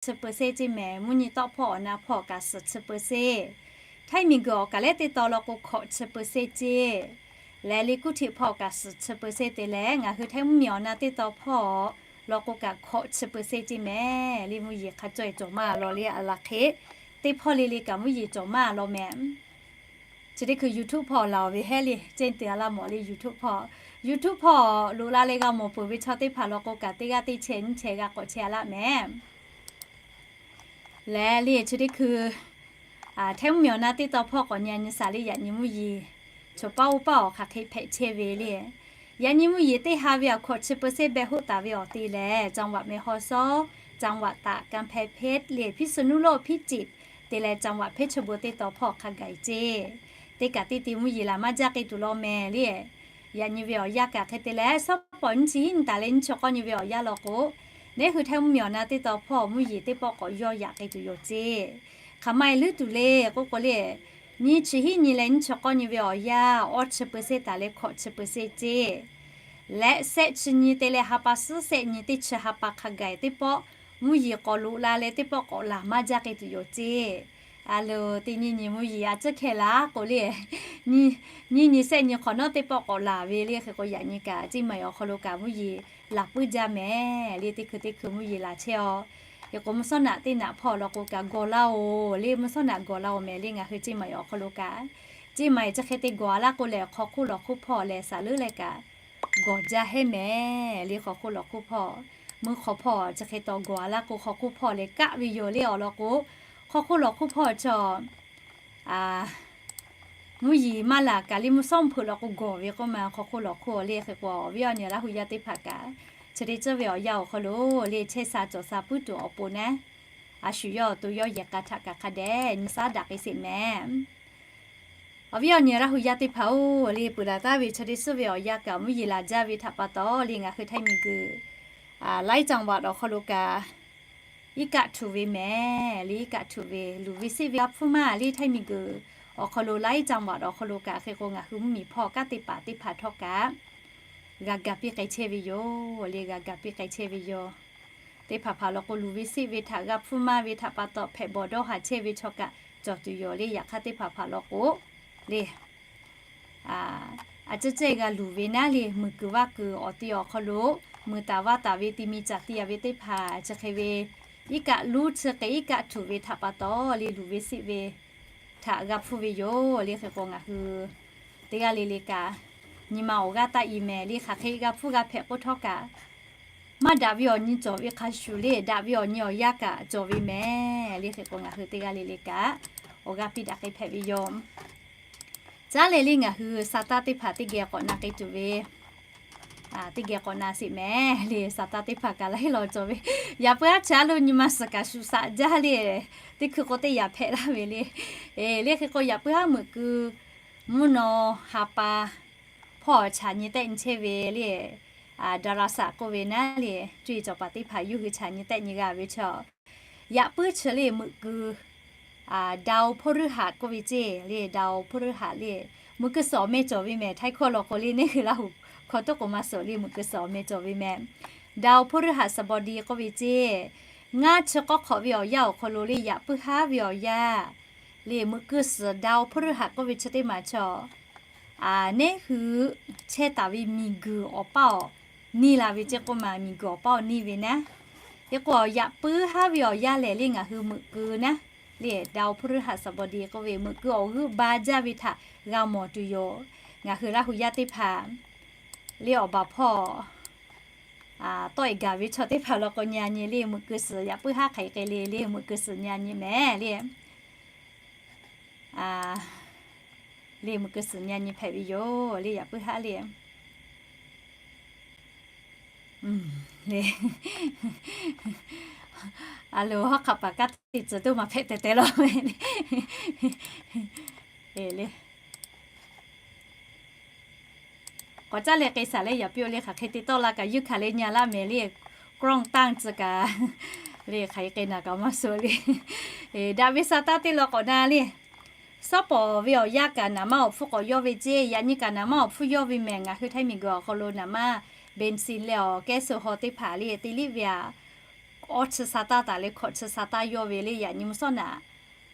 chi เปอร์เซ็นต์ ceˇ mehˍ. Mvuhˇ nyi tawˆ hpawˇ awˬ na hpawˇ kaꞈ suhˍ chi เปอร์เซ็นต์. Htaiˇ miˬguiˬ awˬ kaˬ lehˉ teˇ taw law k'o hkawꞈ chi เปอร์เซ็นต์ ceˇ. Lehˬ, liꞈ kuˇ htiꞈ hpawˇ kaꞈ suhˍ chi เปอร์เซ็นต์ te leh, ngaˬ hui Htaiˇ mvuhˇ miˬ awˬ na teˇ taw hpawˇ law k'o kaꞈ hkawꞈ chi เปอร์เซ็นต์ ceˇ mehˍ. Liˇ mvuhˇ yeˬ hk'a caweh cawˬ maˇ law le, a laˬ hk'e teˇ hpawˇ le le kaꞈ mvuhˇ yeˬ cawˬ maˇ law mehˍ. Chi teˇ hkui YouTube hpawˇ laˬ ve hehˉ le, ceˇ te a laˇ mawˬ le YouTube hpawˇ. YouTube hpawˇ loꞈ la leh g'a mawˬ peuˬ ve chaw teˇ hpaˍ law k'o kaꞈ teˇ g'aˇ teˇ chehˇ nyiˇ chehˇ g'a k'awꞈ chehˇ a laˇ mehˍ. Lehˬ, le chi teˇ hkui Htaiˇ mvuhˇ miˬ awˬ na teˇ taw hpawˇ k'awꞈ nyi a nyi shaˍ le, yaꞈ nyi mvuhˇ yeˬ chaw paˉ oˇ paˉ awˬ hk'aˬ hk'e hpehꞈ chehˇ ve le. Yaꞈ nyi mvuhˇ yeˬ teˇ ha ve awˬ hkawꞈ chi เปอร์เซ็นต์ beh hoˆ taˍ ve awˬ te lehˬ, จังหวัดแม่ฮ่องสอน, จังหวัดตาก, กำแพงเพชร le, พิษณุโลก, พิจิตร te leh จังหวัดเพชรบูรณ์ teˇ taw hpawˇ hk'a gaˬ e ceˇ. Teˇ kaꞈ teˇ te mvuhˇ yeˬ laˬ maˇ jaˇ k'e tuˬ law mehˍ le. Yaꞈ nyi ve awˬ yanˇ kaꞈ hk'e te leh, shawˉ pawˍ nyiˇ chi hiˉ nyi taˍ leh nyiˇ chi k'awˇ nyi ve awˬ yanˇ law k'o, neˉ hui Htaiˇ mvuhˇ miˬ awˬ na teˇ taw hpawˇ mvuhˇ yeˬ teˇ pawˆ k'awꞈ yawˇ yaꞈ k'e tuˬ yoˬ ceˇ. Hk'aˬ ma e leuˉ tuˬ le k'oˆ k'o le, nyiˇ chi hiˉ nyi leh nyiˇ chi k'awˇ nyi ve awˬ yanˇ awˇ chi เปอร์เซ็นต์ taˍ leh hkawꞈ chi เปอร์เซ็นต์ ceˇ. Leh shehˆ chi nyi te leh ha pa suhˉ shehˆ nyi teˇ chi ha pa hk'a gaˬ teˇ pawˆ mvuhˇ yeˬ k'awꞈ loꞈ la leh teˇ pawˆ k'awꞈ laˬ maˇ jaˇ k'e tuˬ yoˬ ceˇ. A lo, teˇ nyiˇ nyi mvuhˇ yeˬ a ciˉ hkeh laˬ k'o le, nyiˇ nyi shehˆ nyi hk'awꞈ nawˉ teˇ pawˆ k'awꞈ laˬ ve le. Hk'e k'o yaꞈ nyi kaꞈ ceˇ ma e awˬ hk'aw lo kaꞈ mvuhˇ yeˬ laˬ puiˉ jaˇ mehˍ le. Teˇ hkui teˇ hkui mvuhˇ yeˬ laˬ chehˇ a. Hk'e k'o mvuhˇ shawˉ naꞈ teˇ naꞈ hpawˇ law k'o kaꞈ gawˬ laˇ oˬ le, mvuhˇ shawˉ naꞈ gawˬ laˇ oˬ mehˍ le. Ngaˬ hui ceˇ ma e awˬ hk'aw lo kaꞈ, ceˇ ma e chi hk'e te gawˬ a laˇ k'o lehˬ, hk'aw hk'oˆ lawˬ hk'oˆ hpawˇ lehˬ, saˍ leuˉ leh kaꞈ gawˬ jaˇ hehˉ mehˍ le. Hk'aw hk'oˆ lawˬ hk'oˆ hpawˇ, mvuhˇ hk'aw hpawˇ chi hk'e taw gawˬ a laˇ k'o hk'aw hk'oˆ hpawˇ lehˬ kaˆ ve yoˬ le. Awˬ lawn k'o, hk'aw hk'oˆ lawˬ hk'oˆ hpawˇ chaw mvuhˇ yeˬ maˇ laˬ kaꞈ le, mvuhˇ shawˉ mvuhˇ hpeuꞈ law k'o gawˬ ve k'oˆ ma, hk'aw hk'oˆ lawˬ hk'oˆ le. Hk'e k'o awˬ viˉ awˬ nyi Laˇ hu yaˇ teˇ hpaˍ kaꞈ, chi te tcuhˉ ve awˬ yanˇ awˬ hk'aw lo le, chehˇ sha cawˬ sha puiˉ tuˬ awˬ pon naˉ, a shu yawˇ awˬ to yawˇ yehˬ k'a htaꞈ kaꞈ hk'a dehꞈ nyi shaˉ daꞈ k'ai sheˍ mehˍ. Awˬ viˉ awˬ nyi Laˇ hu yaˇ teˇ hpaˍ-oˬ, le peuˬ laˬ taˍ ve chi te tcuhˉ ve awˬ yanˇ kaꞈ mvuhˇ yeˬ laˬ jaˇ ve htaꞈ pa taw le, ngaˬ hui Htaiˇ miˬguiˬ laiˉ จังหวัด awˬ hk'aw lo kaꞈ iˉ kaˆ htuꞈ ve mehˍ le. Iˉ kaˆ htuꞈ ve luˬ ve seˆ ve g'a hpfuhˇ maˇ le. Htaiˇ miˬguiˬ awˬ hk'aw lo laiˉ จังหวัด awˬ hk'aw lo kaꞈ hk'e k'o ngaˬ hui mvuhˇ miˬ hpawˇ kanˉ teˇ hpaˍ teˇ hpaˍ htawˇ kaꞈ g'a ga piˇ k'ai chehˇ ve yoˬ le. G'a ga piˇ k'ai chehˇ ve yoˬ. Teˇ hpaˍ hpaˍ law k'o luˬ ve seˆ ve htaꞈ g'a hpfuhˇ maˇ ve htaꞈ pa taw hpehꞈ bawˬ dawˇ haˍ chehˇ ve chaw kaꞈ cawˬ tuˬ yoˬ le. Yaꞈ hk'aˇ teˇ hpaˍ hpaˍ law k'o le, a ciˉ cehˇ g'a luˬ ve naˉ le, muiˬ kuiˬ vaˇ kuiˬ awˬ ti awˬ hk'aw lo muiˬ taˍ vaˇ taˍ ve ti mi caˬ ti a ve teˇ hpaˍ chi hk'e ve iˉ kaˆ luˉ chi hk'e iˉ kaˆ htuꞈ ve htaꞈ pa taw le luˬ ve seˆ ve htaꞈ g'a hpfuhˇ ve yoˬ le. Hk'e k'o ngaˬ hui teˇ g'aˇ le le kaꞈ nyi ma awˬ g'aˇ taˆ i mehˍ le. Hk'aˬ hk'e g'a hpfuhˇ g'a hpehꞈ k'oˆ htawˇ kaꞈ maˇ daꞈ ve awˬ nyi cawˬ ve hk'a shuˍ le, daꞈ ve awˬ nyi awˬ yanˇ kaꞈ cawˬ ve mehˍ le. Hk'e k'o ngaˬ hui teˇ g'aˇ le le kaꞈ awˬ g'aˇ piˇ daꞈ k'ai hpehꞈ ve yoˬ. Caˉ leh le ngaˬ hui sa taˇ teˇ hpaˍ teˇ geh k'awꞈ na k'ai tuˬ ve, teˇ geh k'awꞈ na sheˍ mehˍ le. Sa taˇ teˇ hpaˍ kaꞈ laiˉ law cawˬ ve, yaꞈ puiˉ haˉ chaw lo nyi ma suhˍ kaꞈ shuˍ shaꞈ jaˇ le. Teˇ hkui k'o teˇ yaꞈ hpehꞈ laˇ ve le. Le hk'e k'o yaꞈ puiˉ haˉ meuꞈ keu mvuhˇ naw ha pa hpawˇ chaꞈ nyi tehˆ nyi chehˇ ve le. ดาราศาสตร์ k'oˆ ve naˉ le, cuˇ yiˍ cawˬ paˍ teˇ hpaˍ yawˇ hui chaꞈ nyi tehˆ nyi g'a ve chaw yaꞈ puiˉ chi le meuꞈ keu ดาวพฤหัส k'oˆ ve ceˇ le. ดาวพฤหัส le meuꞈ keu suhˍ awˬ meh cawˬ ve mehˍ. Htaiˇ hkawˇ law k'o le, neˉ hui Laˇ hu hkawˇ toˉ k'o maˇ suhˍ le, meuꞈ keu suhˍ awˬ meh cawˬ ve mehˍ. ดาวพฤหัสบดี k'oˆ ve ceˇ. Ngaˇ chi k'awˇ hk'awꞈ ve awˬ yanˇ awˬ hk'aw lo le, yaꞈ puiˉ haˉ ve awˬ yanˇ le, meuꞈ keu suhˍ ดาวพฤหัส k'oˆ ve chi teˇ maˬ chaw neˉ hui chehˇ taˍ ve miˬguiˬ awˬ paˇ awˬ neˇ la ve ceˇ k'oˆ ma, miˬguiˬ awˬ paˇ awˬ neˇ ve naˉ. Hk'e k'o yaꞈ puiˉ haˉ ve awˬ yanˇ lehˬ le ngaˬ hui meuꞈ keu naˉ le, ดาวพฤหัสบดี k'oˆ ve meuꞈ keu awˬ g'euˆ ba jaˇ ve htaꞈ g'a mawˬ tuˬ yoˬ. Ngaˬ hui Laˇ hu yaˇ teˇ hpaˍ le awˬ baˬ hpawˇ tawˆ e gaˬ ve chaw teˇ hpaˍ law k'o nyi a nyi le, meuꞈ keu suhˍ yaꞈ puiˉ haˉ hk'aˬ hk'e le le, meuꞈ keu suhˍ nyi a nyi mehˍ le. Le meuꞈ keu suhˍ nyi a nyi hpehꞈ ve yoˬ le, yaꞈ puiˉ haˉ le. A lo, hawˉ hk'aˬ paˍ kaꞈ teˇ tcuh toˇ maˇ hpehꞈ teh teh law le. K'awꞈ caˉ leh k'ai shaˍ leh yaꞈ piˇ oˬ le. Hk'aˬ hk'e te tawˆ la kaꞈ yuˇ hkanˍ leh nyi a laˇ mehˍ le. กล้องตั้ง tcuh kaꞈ le, hk'aˬ hk'e k'ai naˬ kaꞈ maˇ suh le. Daꞈ ve sa taˇ teˇ law k'awꞈ na le. Shawˉ pawˍ ve awˬ yanˇ kaꞈ naˍ manˇ awˬ hpfuhˇ k'awꞈ yawˇ ve ceˇ. Yaꞈ nyi kaꞈ naˍ manˇ awˬ hpfuhˇ yawˇ ve mehˍ. Ngaˬ hui Htaiˇ miˬguiˬ awˬ hk'aw lo naˍ manˇ เบนซิน leh awˬ แก๊สโซฮอล์ teˇ hpaˍ le te liˇ ve aꞈ awˇ chi sa taˇ taˍ leh hkawꞈ chi sa taˇ yawˇ ve le. Yaꞈ nyi mvuhˇ shawˉ naꞈ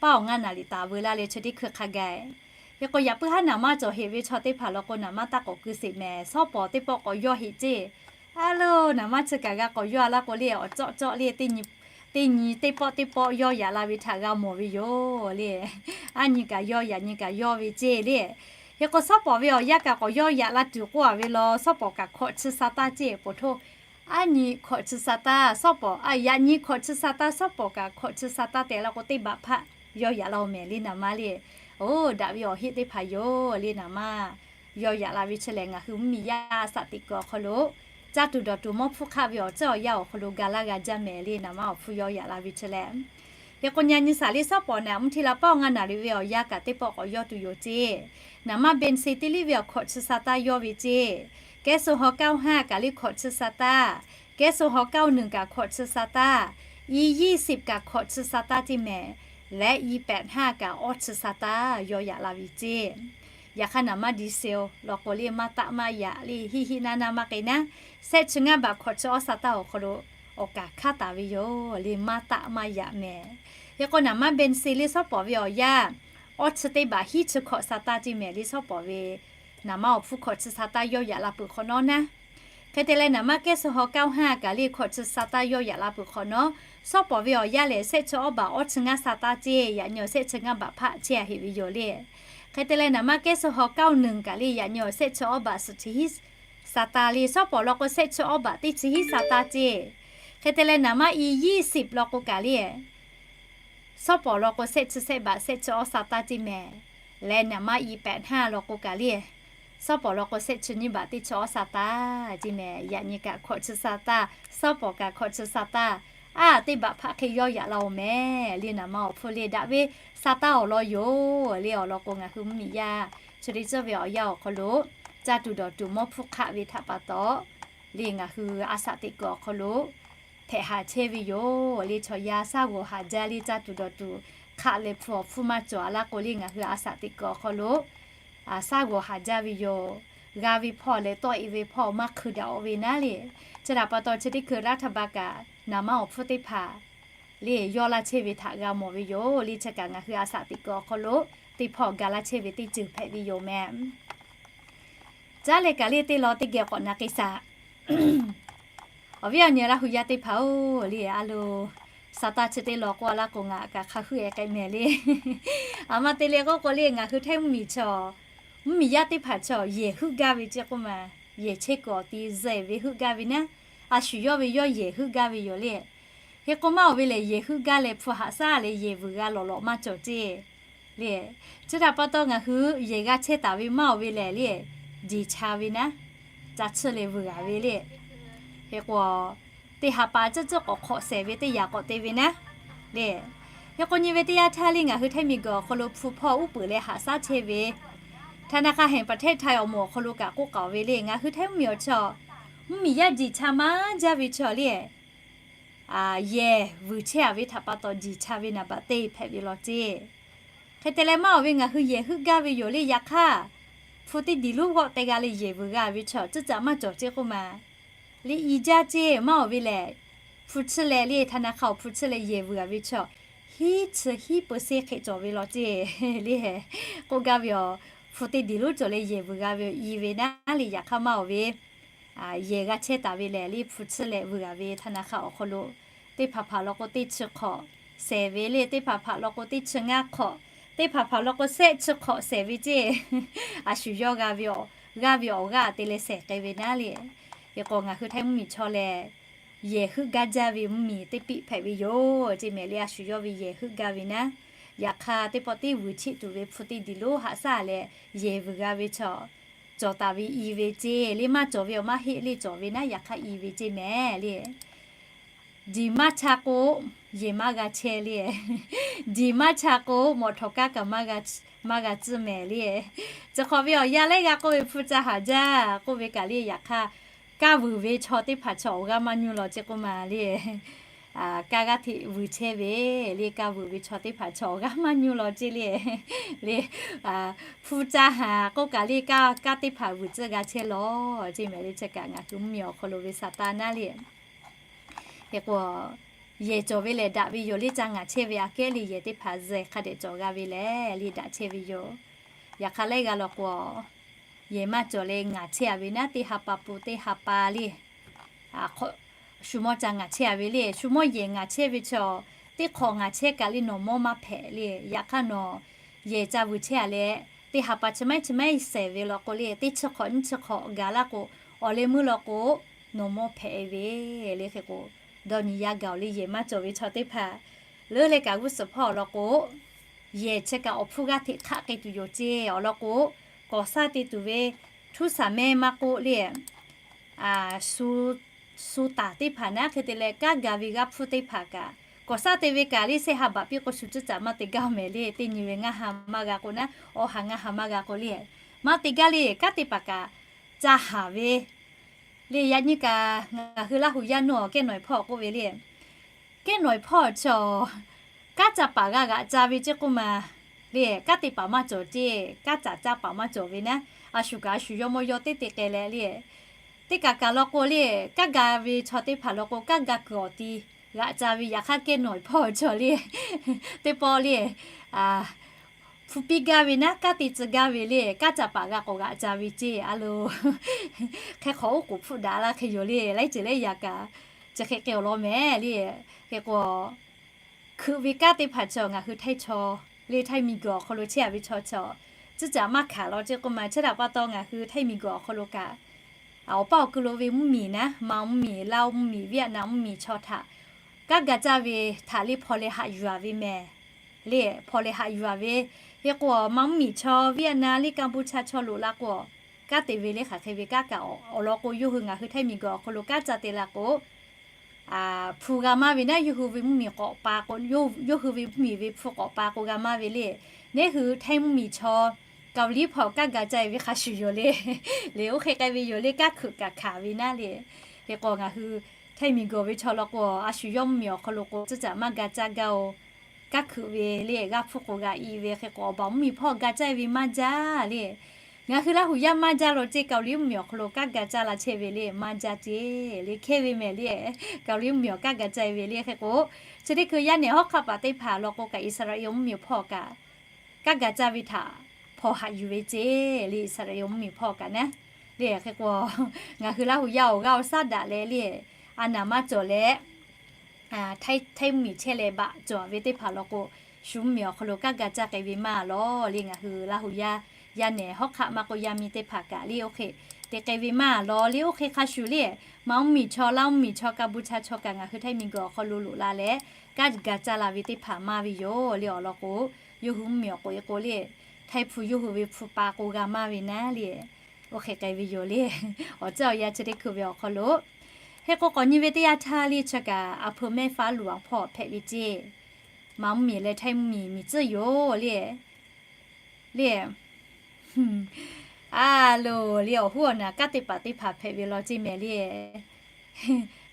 paˉ awˬ ngaˇ naˍ riˍ taˍ veu laˇ leh chi teˇ hkui hk'a gaˬ. Hk'e k'o yaꞈ puiˉ haˉ naˍ manˇ cawˬ heꞈ ve chaw teˇ hpaˍ law k'o naˍ manˇ taˇ k'awꞈ keu sheˍ mehˍ. Shawˉ pawˍ teˇ pawˆ k'awꞈ yawˇ heꞈ ceˇ. A loˬ, naˍ manˇ chi kaꞈ g'a k'awꞈ yawˇ a laˇ k'o le, awˬ cawˆ cawˆ le, teˇ nyi teˇ pawˆ teˇ pawˆ yawˇ yaꞈ la ve htaꞈ g'a mawˬ ve yoˬ le. Aˉ nyi kaꞈ yawˇ, yaꞈ nyi kaꞈ yawˇ ve ceˇ le. Hk'e k'o shawˉ pawˍ ve awˬ yanˇ kaꞈ k'awꞈ yawˇ yaꞈ la tuˬ k'oˆ a ve law, shawˉ pawˍ kaꞈ hkawꞈ chi sa taˇ ceˇ. Poˬ htoˇ, aˉ nyi hkawꞈ chi sa taˇ, shawˉ pawˍ, yaꞈ nyi hkawꞈ chi sa taˇ, shawˉ pawˍ kaꞈ hkawꞈ chi sa taˇ tehꞈ la k'o teˇ baꞈ hpaˆ yawˇ yaꞈ la oˬ mehˍ le naˍ manˇ le. Oˬ, daꞈ ve awˬ heˆ teˇ hpaˍ yoˬ le naˍ manˇ. Yawˇ yaꞈ la ve chi lehˬ ngaˬ hui mvuhˇmiˬ yaˇ a shaꞈ teꞈ kuiˬ awˬ hk'aw lo caˇ tuˬ dawˬ tuˬ mawˇ hpfuhˇ hk'aˆ ve awˬ ceuˬ awˬ yanˇ awˬ hk'aw lo ga laˇ g'a jaˇ mehˍ le naˍ manˇ awˬ hpfuhˇ yawˇ yaꞈ la ve chi lehˬ. Hk'e k'o nyi a nyi saˍ le shawˉ pawˍ naꞈ mvuhˇ hti la paˉ awˬ ngaˇ naˍ riˍ ve awˬ yanˇ kaꞈ teˇ pawˆ k'awꞈ yawˇ tuˬ yoˬ ceˇ. Naˍ manˇ เบนซิล teˇ liˇ ve awˬ hkawꞈ chi sa taˇ yawˇ ve ceˇ. แก๊สโซฮอล์ เก้าห้า kaꞈ le hkawꞈ chi sa taˇ. แก๊สโซฮอล์ เก้าหนึ่ง kaꞈ hkawꞈ chi sa taˇ. อี ยี่สิบ kaꞈ hkawꞈ chi sa taˇ ceˇ mehˍ. Leh อี แปดห้า kaꞈ awˇ chi sa taˇ yawˇ yaꞈ la ve ceˇ. Yaꞈ hk'aˇ naˍ manˇ ดีเซล law k'o le maˇ taˆ maˇ yaꞈ le hiˆ hiˆ naˇ naˇ maˇ k'e naˉ, shehˆ chi ngaˇ baꞈ hkawꞈ chi awˇ sa taˇ awˬ hk'aw lo awˬ kaˍ hkanˉ taˍ ve yoˬ le maˇ taˆ maˇ yaꞈ mehˍ. Hk'e k'o naˍ manˇ เบนซิล le shawˉ pawˍ ve awˬ yanˇ awˇ chi teˇ baꞈ hiˉ chi hkawꞈ sa taˇ ceˇ mehˍ le shawˉ pawˍ ve naˍ manˇ awˬ hpfuhˇ hkawꞈ chi sa taˇ yawˇ yaꞈ la peuˬ hk'awꞈ nawˉ naˉ. Hk'e te leh naˍ manˇ แก๊สโซฮอล์ เก้าห้า kaꞈ le hkawꞈ chi sa taˇ yawˇ yaꞈ la peuˬ hk'awꞈ nawˉ, shawˉ pawˍ ve awˬ yanˇ lehˬ shehˆ chi awˇ baꞈ awˇ chi ngaˇ sa taˇ ceˇ. Yaꞈ nyi awˬ shehˆ chi ngaˇ baꞈ hpaˆ chehˇ a heꞈ ve yoˬ le. Hk'e te leh naˍ manˇ แก๊สโซฮอล์ เก้าหนึ่ง kaꞈ le yaꞈ nyi awˬ shehˆ chi awˇ baꞈ suhˍ chi hiˉ sa taˇ le shawˉ pawˍ law k'o shehˆ chi awˇ baꞈ teˇ chi hiˉ sa taˇ ceˇ. Hk'e te leh naˍ manˇ อี ยี่สิบ law k'o kaꞈ le shawˉ pawˍ law k'o shehˆ chi shehˆ baꞈ shehˆ chi awˇ sa taˇ ceˇ mehˍ. Leh naˍ manˇ อี แปดห้า law k'o kaꞈ le shawˉ pawˍ law k'o shehˆ chi nyiˇ baꞈ teˇ chi awˇ sa taˇ ceˇ mehˍ. Yaꞈ nyi kaꞈ hkawꞈ chi sa taˇ, shawˉ pawˍ kaꞈ hkawꞈ chi sa taˇ, a teˇ baꞈ hpaˆ hk'e yawˇ yaꞈ la oˬ mehˍ le naˍ manˇ awˬ hpfuhˇ le daꞈ ve sa taˇ awˬ lawn yoˬ le. Awˬ lawn k'o ngaˬ hui mvuhˇmiˬ yaˇ chi teˇ ceuˬ ve awˬ yanˇ awˬ hk'aw lo caˇ tuˬ dawˬ tuˬ mawˇ hpfuhˇ hk'aˆ ve htaꞈ pa taw le ngaˬ hui a shaꞈ teꞈ kuiˬ awˬ hk'aw lo hpehꞈ haˍ chehˇ ve yoˬ le. Chaw yaˇ shaˉ g'awˬ haˍ jaˇ le caˇ tuˬ dawˬ tuˬ hk'aˆ leh hpu awˬ hpfuhˇ maˇ cawˬ a laˇ k'o le ngaˬ hui a shaꞈ teꞈ kuiˬ awˬ hk'aw lo shaˉ g'awˬ haˍ jaˇ ve yoˬ. G'a ve hpawˇ leh tawˆ e ve hpawˇ maˇ hkui daꞈ oˇ ve naˉ le. Chi htaꞈ pa taw chi teˇ hkui รัฐบาล kaꞈ naˍ manˇ awˬ hpfuhˇ teˇ hpaˍ le yawˇ laˇ chehˇ ve htaꞈ g'a mawˬ ve yoˬ le. Chi kaꞈ ngaˬ hui a shaꞈ teꞈ kuiˬ awˬ hk'aw lo teˇ hpawˇ ga laˇ chehˇ ve teˇ ceuˬ hpehꞈ ve yoˬ mehˍ. Caˉ leh kaꞈ le teˇ law teˇ geh k'awꞈ na k'ai shaˍ. Awˬ viˉ awˬ nyi Laˇ hu yaˇ teˇ hpaˍ-oˬ le, a lo, sa taˇ chi teˇ law k'oˆ a laˇ k'o ngaˬ kaꞈ hk'a huˉ e k'ai mehˍ le. A ma te leh k'oˆ k'o le ngaˬ hui Htaiˇ mvuhˇmiˬ chaw, mvuhˇmiˬ yaˇ teˇ hpaˍ chaw yehˬ heuˆ gaˇ ve ceˇ k'oˆ ma, yehˬ chehˇ kuiˬ awˬ ti zuhꞈ ve heuˆ gaˇ ve naˉ, a shu yawˇ ve yawˇ yehˬ heuˆ gaˇ ve yoˬ le. Hk'e k'o maˇ oˬ ve lehˬ yehˬ heuˆ gaˇ leh hpu haꞈ shaˉ leh yehˬ vuiˬ g'a lawˬ lawꞈ maˇ cawˬ ceˇ le. Chi htaꞈ pa taw ngaˬ hui yehˬ g'a chehˇ taˍ ve maˇ oˬ ve lehˬ le, jeˬ cha ve naˉ, ca chiˇ leh vuiˬ g'a ve le. Hk'e k'o teˇ ha pa ceuˬ ceuˬ k'awꞈ hk'awꞈ shehˍ ve teˇ yanˇ k'awꞈ te ve naˉ le. Hk'e k'o nyi ve teˇ yanˇ htaˇ le ngaˬ hui Htaiˇ miˬguiˬ awˬ hk'aw lo hpu hpawˇ uˉ peunˍ leh haꞈ shaˉ chehˇ ve ธนาคารแห่งประเทศไทย awˬ moˍ awˬ hk'aw lo kaꞈ k'oˆ k'aoˍ ve le, ngaˬ hui Htaiˇ mvuhˇmiˬ awˬ chaw, mvuhˇmiˬ yaˇ jeˬ cha maˇ jaˇ ve chaw le, yehˬ vuiˬ chehˇ a ve htaꞈ pa taw jeˬ cha ve naˍ baꞈ te hpehꞈ ve law ceˇ. Hk'e te leh maˇ oˬ ve ngaˬ hui yehˬ heuˆ gaˇ ve yoˬ le. Yaꞈ hk'aˇ hpu teˇ diˬ lonˉ g'awˆ te g'a leh yehˬ vuiˬ g'a ve chaw ceuˬ ceuˬ maˇ cawˬ ceˇ k'oˆ ma le. I jaˇ ceˇ maˇ oˬ ve lehˬ, hpu chiˇ leh le ธนาคาร awˬ hpu chiˇ leh yehˬ vuiˬ g'a ve chaw hiˉ chi hiˉ เปอร์เซ็นต์ hk'e cawˬ ve law ceˇ le. K'oˆ gaˇ ve aˬ, hpu teˇ diˬ lonˉ cawˬ leh yehˬ vuiˬ g'a ve i ve naˉ le. Yaꞈ hk'aˇ maˇ oˬ ve yehˬ g'a chehˇ taˍ ve lehˬ le hpu chiˇ leh vuiˬ g'a ve ธนาคาร awˬ hk'aw lo teˇ hpaˍ hpaˍ law k'o teˇ chi hk'awꞈ shehˍ ve le, teˇ hpaˍ hpaˍ law k'o teˇ chi ngaˇ hk'awꞈ, teˇ hpaˍ hpaˍ law k'o shehˆ chi hk'awꞈ shehˍ ve ceˇ. A shu yawˇ g'a ve awˬ, g'aˇ ve awˬ g'aˇ te leh shehˍ k'ai ve naˉ le. Hk'e k'o ngaˬ hui Htaiˇ mvuhˇmiˬ chaw lehˬ yehˬ heuˆ gaˇ jaˇ ve mvuhˇmiˬ teˇ piˆ hpehꞈ ve yoˬ ceˇ mehˍ le. A shu yawˇ ve yehˬ heuˆ gaˇ ve naˉ, yaꞈ hk'aˇ teˇ pawˆ teˇ vuiˬ cheˆ tuˬ ve hpu teˇ diˬ lonˉ haꞈ shaˉ leh yehˬ vuiˬ g'a ve chaw cawˬ taˍ ve i ve ceˇ le. Maˇ cawˬ ve awˬ maˇ heˆ le, cawˬ ve naˉ yaꞈ hk'aˇ i ve ceˇ mehˍ le. Diˬ maˇ cha k'o, yehˬ maˇ g'a chehˇ le. Diˬ maˇ cha k'o mawꞈ htawꞈ kaˇ kaꞈ maˇ g'a tcuhˇ mehˍ le. Chi hk'awꞈ ve awˬ yanˇ lehˉ g'a k'oˆ ve hpu ca haˍ jaˇ k'oˆ ve kaꞈ le. Yaꞈ hk'aˇ kaˇ vuiˬ ve chaw teˇ hpaˍ chaw awˬ g'aˇ maˇ nyuˇ law ceˇ k'oˆ ma le. Kaˇ g'aˇ hteꞈ vuiˬ chehˇ ve le, kaˇ vuiˬ ve chaw teˇ hpaˍ chaw awˬ g'aˇ maˇ nyuˇ law ceˇ le. Le, hpu ca haˍ k'oˆ kaꞈ le, kaˇ, kaˇ teˇ hpaˍ vuiˬ tcuhˇ g'a chehˇ law ceˇ mehˍ le. Chi kaꞈ ngaˬ hui mvuhˇmiˬ awˬ hk'aw lo ve sa taˇ naˉ le. Hk'e k'o yehˬ cawˬ ve lehˬ daꞈ ve yoˬ le. Ca ngaˬ chehˇ ve aꞈ kehˉ le yehˬ teˇ hpaˍ zeh hk'a dehꞈ cawˬ g'a ve lehˬ le daꞈ chehˇ ve yoˬ. Yaꞈ hk'aˇ laiˉ g'aˇ law k'o, yehˬ maˇ cawˬ leh ngaˬ chehˇ a ve naˉ teˇ ha pa pun teˇ ha pa le shu mawˇ ca ngaˬ chehˇ a ve le. Shu mawˇ yehˬ ngaˬ chehˇ ve chaw, teˇ hk'awꞈ ngaˬ chehˇ kaꞈ le nawˬ mawˇ maˇ hpehꞈ le. Yaꞈ hk'aˇ nawˬ yehˬ ca vuiˬ chehˇ a leh, teˇ ha pa chi maiˉ chi maiˉ sehˍ ve law k'o le, teˇ chi hk'awꞈ nyiˇ chi hk'awꞈ gaˬ laˇ k'o, awˬ leh meuˇ law k'o, nawˬ mawˇ hpehꞈ ve le. Hk'e k'o, dawˇ nyi yaˇ gaˬ-oˬ le. Yehˬ maˇ cawˬ ve chaw teˇ hpaˍ leuˉ leh kaꞈ g'uˇ suhˍ hpawˇ awˬ lawn k'o, yehˬ chi kaꞈ awˬ hpfuhˇ g'aˇ hteꞈ hk'aˆ k'ai tuˬ yoˬ ceˇ. Awˬ lawn k'o, kawˍ saˇ te tuˬ ve htuˉ saˍ mehˇ maˇ k'oˆ le, shu taˍ teˇ hpaˍ naˉ hk'e te leh kanˉ ga ve g'aˇ hpfuhˇ teˇ hpaˍ kaꞈ, kawˍ saˇ te ve kaꞈ le shehˆ ha baꞈ piˇ k'o shu cuˉ caꞈ maˇ te gaˇ mehˍ le. Teˇ nyi ve ngaˇ ha maˇ g'a k'o naˉ, awˬ ha ngaˇ ha maˇ g'a k'o le, maˇ te gaˇ le. Kanˉ te paˍ kaꞈ ca haˍ ve le. Yaꞈ nyi kaꞈ ngaˬ hui Laˇ hu yaˇ nawˬ kehˉ nawˬ hpawˇ k'oˆ ve le, kehˉ nawˬ hpawˇ chaw kanˉ ca paˍ g'a g'aꞈ ca ve ceˇ k'oˆ ma le. Kanˉ te paˍ maˇ cawˬ ceˇ, kanˉ caˍ caˇ paˍ maˇ cawˬ ve naˉ, a shu kaꞈ a shu yawˇ mawˇ yawˇ teˇ te k'ai leh le, teˇ kaꞈ kaꞈ law k'o le, kanˉ ga ve chaw teˇ hpaˍ law k'o kanˉ ga kuiˬ awˬ ti g'aꞈ ca ve. Yaꞈ hk'aˇ kehˉ nawˬ hpawˇ chaw le, teˇ pawˆ le hpu piˇ gaˇ ve naˉ, kanˉ te tcuh gaˇ ve le, kanˉ caˍ paˍ g'a k'awꞈ g'aꞈ ca ve ceˇ a lo, hk'e hk'awꞈ oˉ k'oˍ hpfuhˆ daꞈ laˇ hk'e yoˬ le. Laiˉ ceuˬ lehˬ yaꞈ kaꞈ chi hk'e k'ai awˬ lawn mehˍ le. Hk'e k'o, hkui ve kanˉ teˇ hpaˍ chaw ngaˬ hui htaiˇ chaw le, htaiˇ miˬguiˬ awˬ hk'aw lo chehˇ a ve chaw chaw, cuˉ caꞈ maˇ hkanˍ law ceˇ k'oˆ ma. Chi htaꞈ pa taw ngaˬ hui htaiˇ miˬguiˬ awˬ hk'aw lo kaꞈ, awˬ paˇ awˬ ku lo ve mvuhˇmiˬ naˉ, Maoˬ mvuhˇmiˬ, Laoˇ mvuhˇmiˬ, Vietnam mvuhˇmiˬ chaw htaꞈ kanˉ ga caˇ ve htaꞈ le hpaw leh haꞈ yuˬ a ve mehˍ le. Hpaw leh haꞈ yuˬ a ve, hk'e k'o Maoˬ mvuhˇmiˬ chaw, Vietnam le, Kampuchea chaw loꞈ la k'o, kanˉ te ve le hk'aˬ hk'e ve kanˉ kaꞈ awˬ lawn k'o, yawˇ hui ngaˬ hui htaiˇ miˬguiˬ awˬ hk'aw lo kanˉ ca te la k'o, hpu g'a maˇ ve naˉ, yawˇ hui ve mvuhˇmiˬ k'awꞈ pa k'o, yawˇ hui ve mvuhˇmiˬ ve hpu k'awꞈ pa k'o g'a maˇ ve le. Neˉ hui htaiˇ mvuhˇmiˬ chaw Kaoˍliˇ hpawˇ kanˉ ga caˇ ve hk'a shuˍ yoˬ le. Le oˇ hk'e k'ai ve yoˬ le, kanˉ hkuiꞈ kaꞈ hkanˍ ve naˉ le. Hk'e k'o ngaˬ hui htaiˇ miˬguiˬ ve chaw law k'o, a shu yawˇ mvuhˇmiˬ awˬ hk'aw lo k'o cuˉ caꞈ maˇ ga caˇ gaˇ-oˬ. Kanˉ hkuiꞈ ve le, g'aˇ hpfuhˇ k'o g'a i ve. Hk'e k'o awˬ baˬ mvuhˇmiˬ hpawˇ ga caˇ ve maˇ jaˇ le. Ngaˬ hui Laˇ hu yaˇ maˇ jaˇ law ceˇ, Kaoˍliˇ mvuhˇmiˬ awˬ hk'aw lo kanˉ ga caˇ la chehˇ ve le maˇ jaˇ ceˇ le. Hkehˇ ve mehˍ le, Kaoˍliˇ mvuhˇmiˬ awˬ kanˉ ga caˇ ve le. Hk'e k'o, chi teˇ hkui yaˇ nehˬ hawˉ hk'aˆ paˍ teˇ hpaˍ law k'o kaꞈ, Iˉsaˍreˍlaˆ mvuhˇmiˬ hpawˇ kaꞈ kanˉ ga caˇ ve htaꞈ hpaw haꞈ yuˬ ve ceˇ le. Iˉsaˍreˍlaˆ mvuhˇmiˬ hpawˇ kaꞈ naˉ le. Hk'e k'o, ngaˬ hui Laˇ hu yaˇ awˬ g'aˇ awˬ saˉ daꞈ leh le, a naˍ maˇ cawˬ leh, htaiˇ mvuhˇmiˬ chehˇ leh baꞈ cawˬ ve teˇ hpaˍ law k'o, shu mvuhˇmiˬ awˬ hk'aw lo kanˉ ga caˇ k'ai ve maˇ lawˬ le. Ngaˬ hui Laˇ hu yaˇ, yaˇ nehˬ hawˉ hk'aˆ maˇ k'o yaˇ miˇ teˇ hpaˍ kaꞈ le oˇ hk'e te k'ai ve maˇ lawˬ le. Oˇ hk'e hk'a shuˍ le, Maoˬ mvuhˇmiˬ chaw, Laoˇ mvuhˇmiˬ chaw, Kampuchea chaw kaꞈ ngaˬ hui htaiˇ miˬguiˬ awˬ hk'aw lo loꞈ la leh, kanˉ ga caˇ la ve teˇ hpaˍ maˇ ve yoˬ le. Awˬ lawn k'o, yawˇ hui mvuhˇmiˬ awˬ k'oꞈ e k'o le, htaiˇ hpu yawˇ hui ve hpu pa k'o g'a maˇ ve naˉ le. Oˇ hk'e k'ai ve yoˬ le. Awˬ ceuˬ awˬ yanˇ chi teˇ hkui ve awˬ hk'aw lo, hk'e k'o k'awꞈ nyi ve teˇ yanˇ htaˇ le, chi kaꞈ a hpu mehˇ faˉ luˬ awˬ hpawˇ hpehꞈ ve ceˇ. Maoˬ mvuhˇmiˬ leh htaiˇ mvuhˇmiˬ miˬ tcuhˉ yoˬ le. Le, a loˬ le, awˬ huˉ awˬ naˬ kanˉ te paˍ teˇ hpaˍ hpehꞈ ve law ceˇ mehˍ le.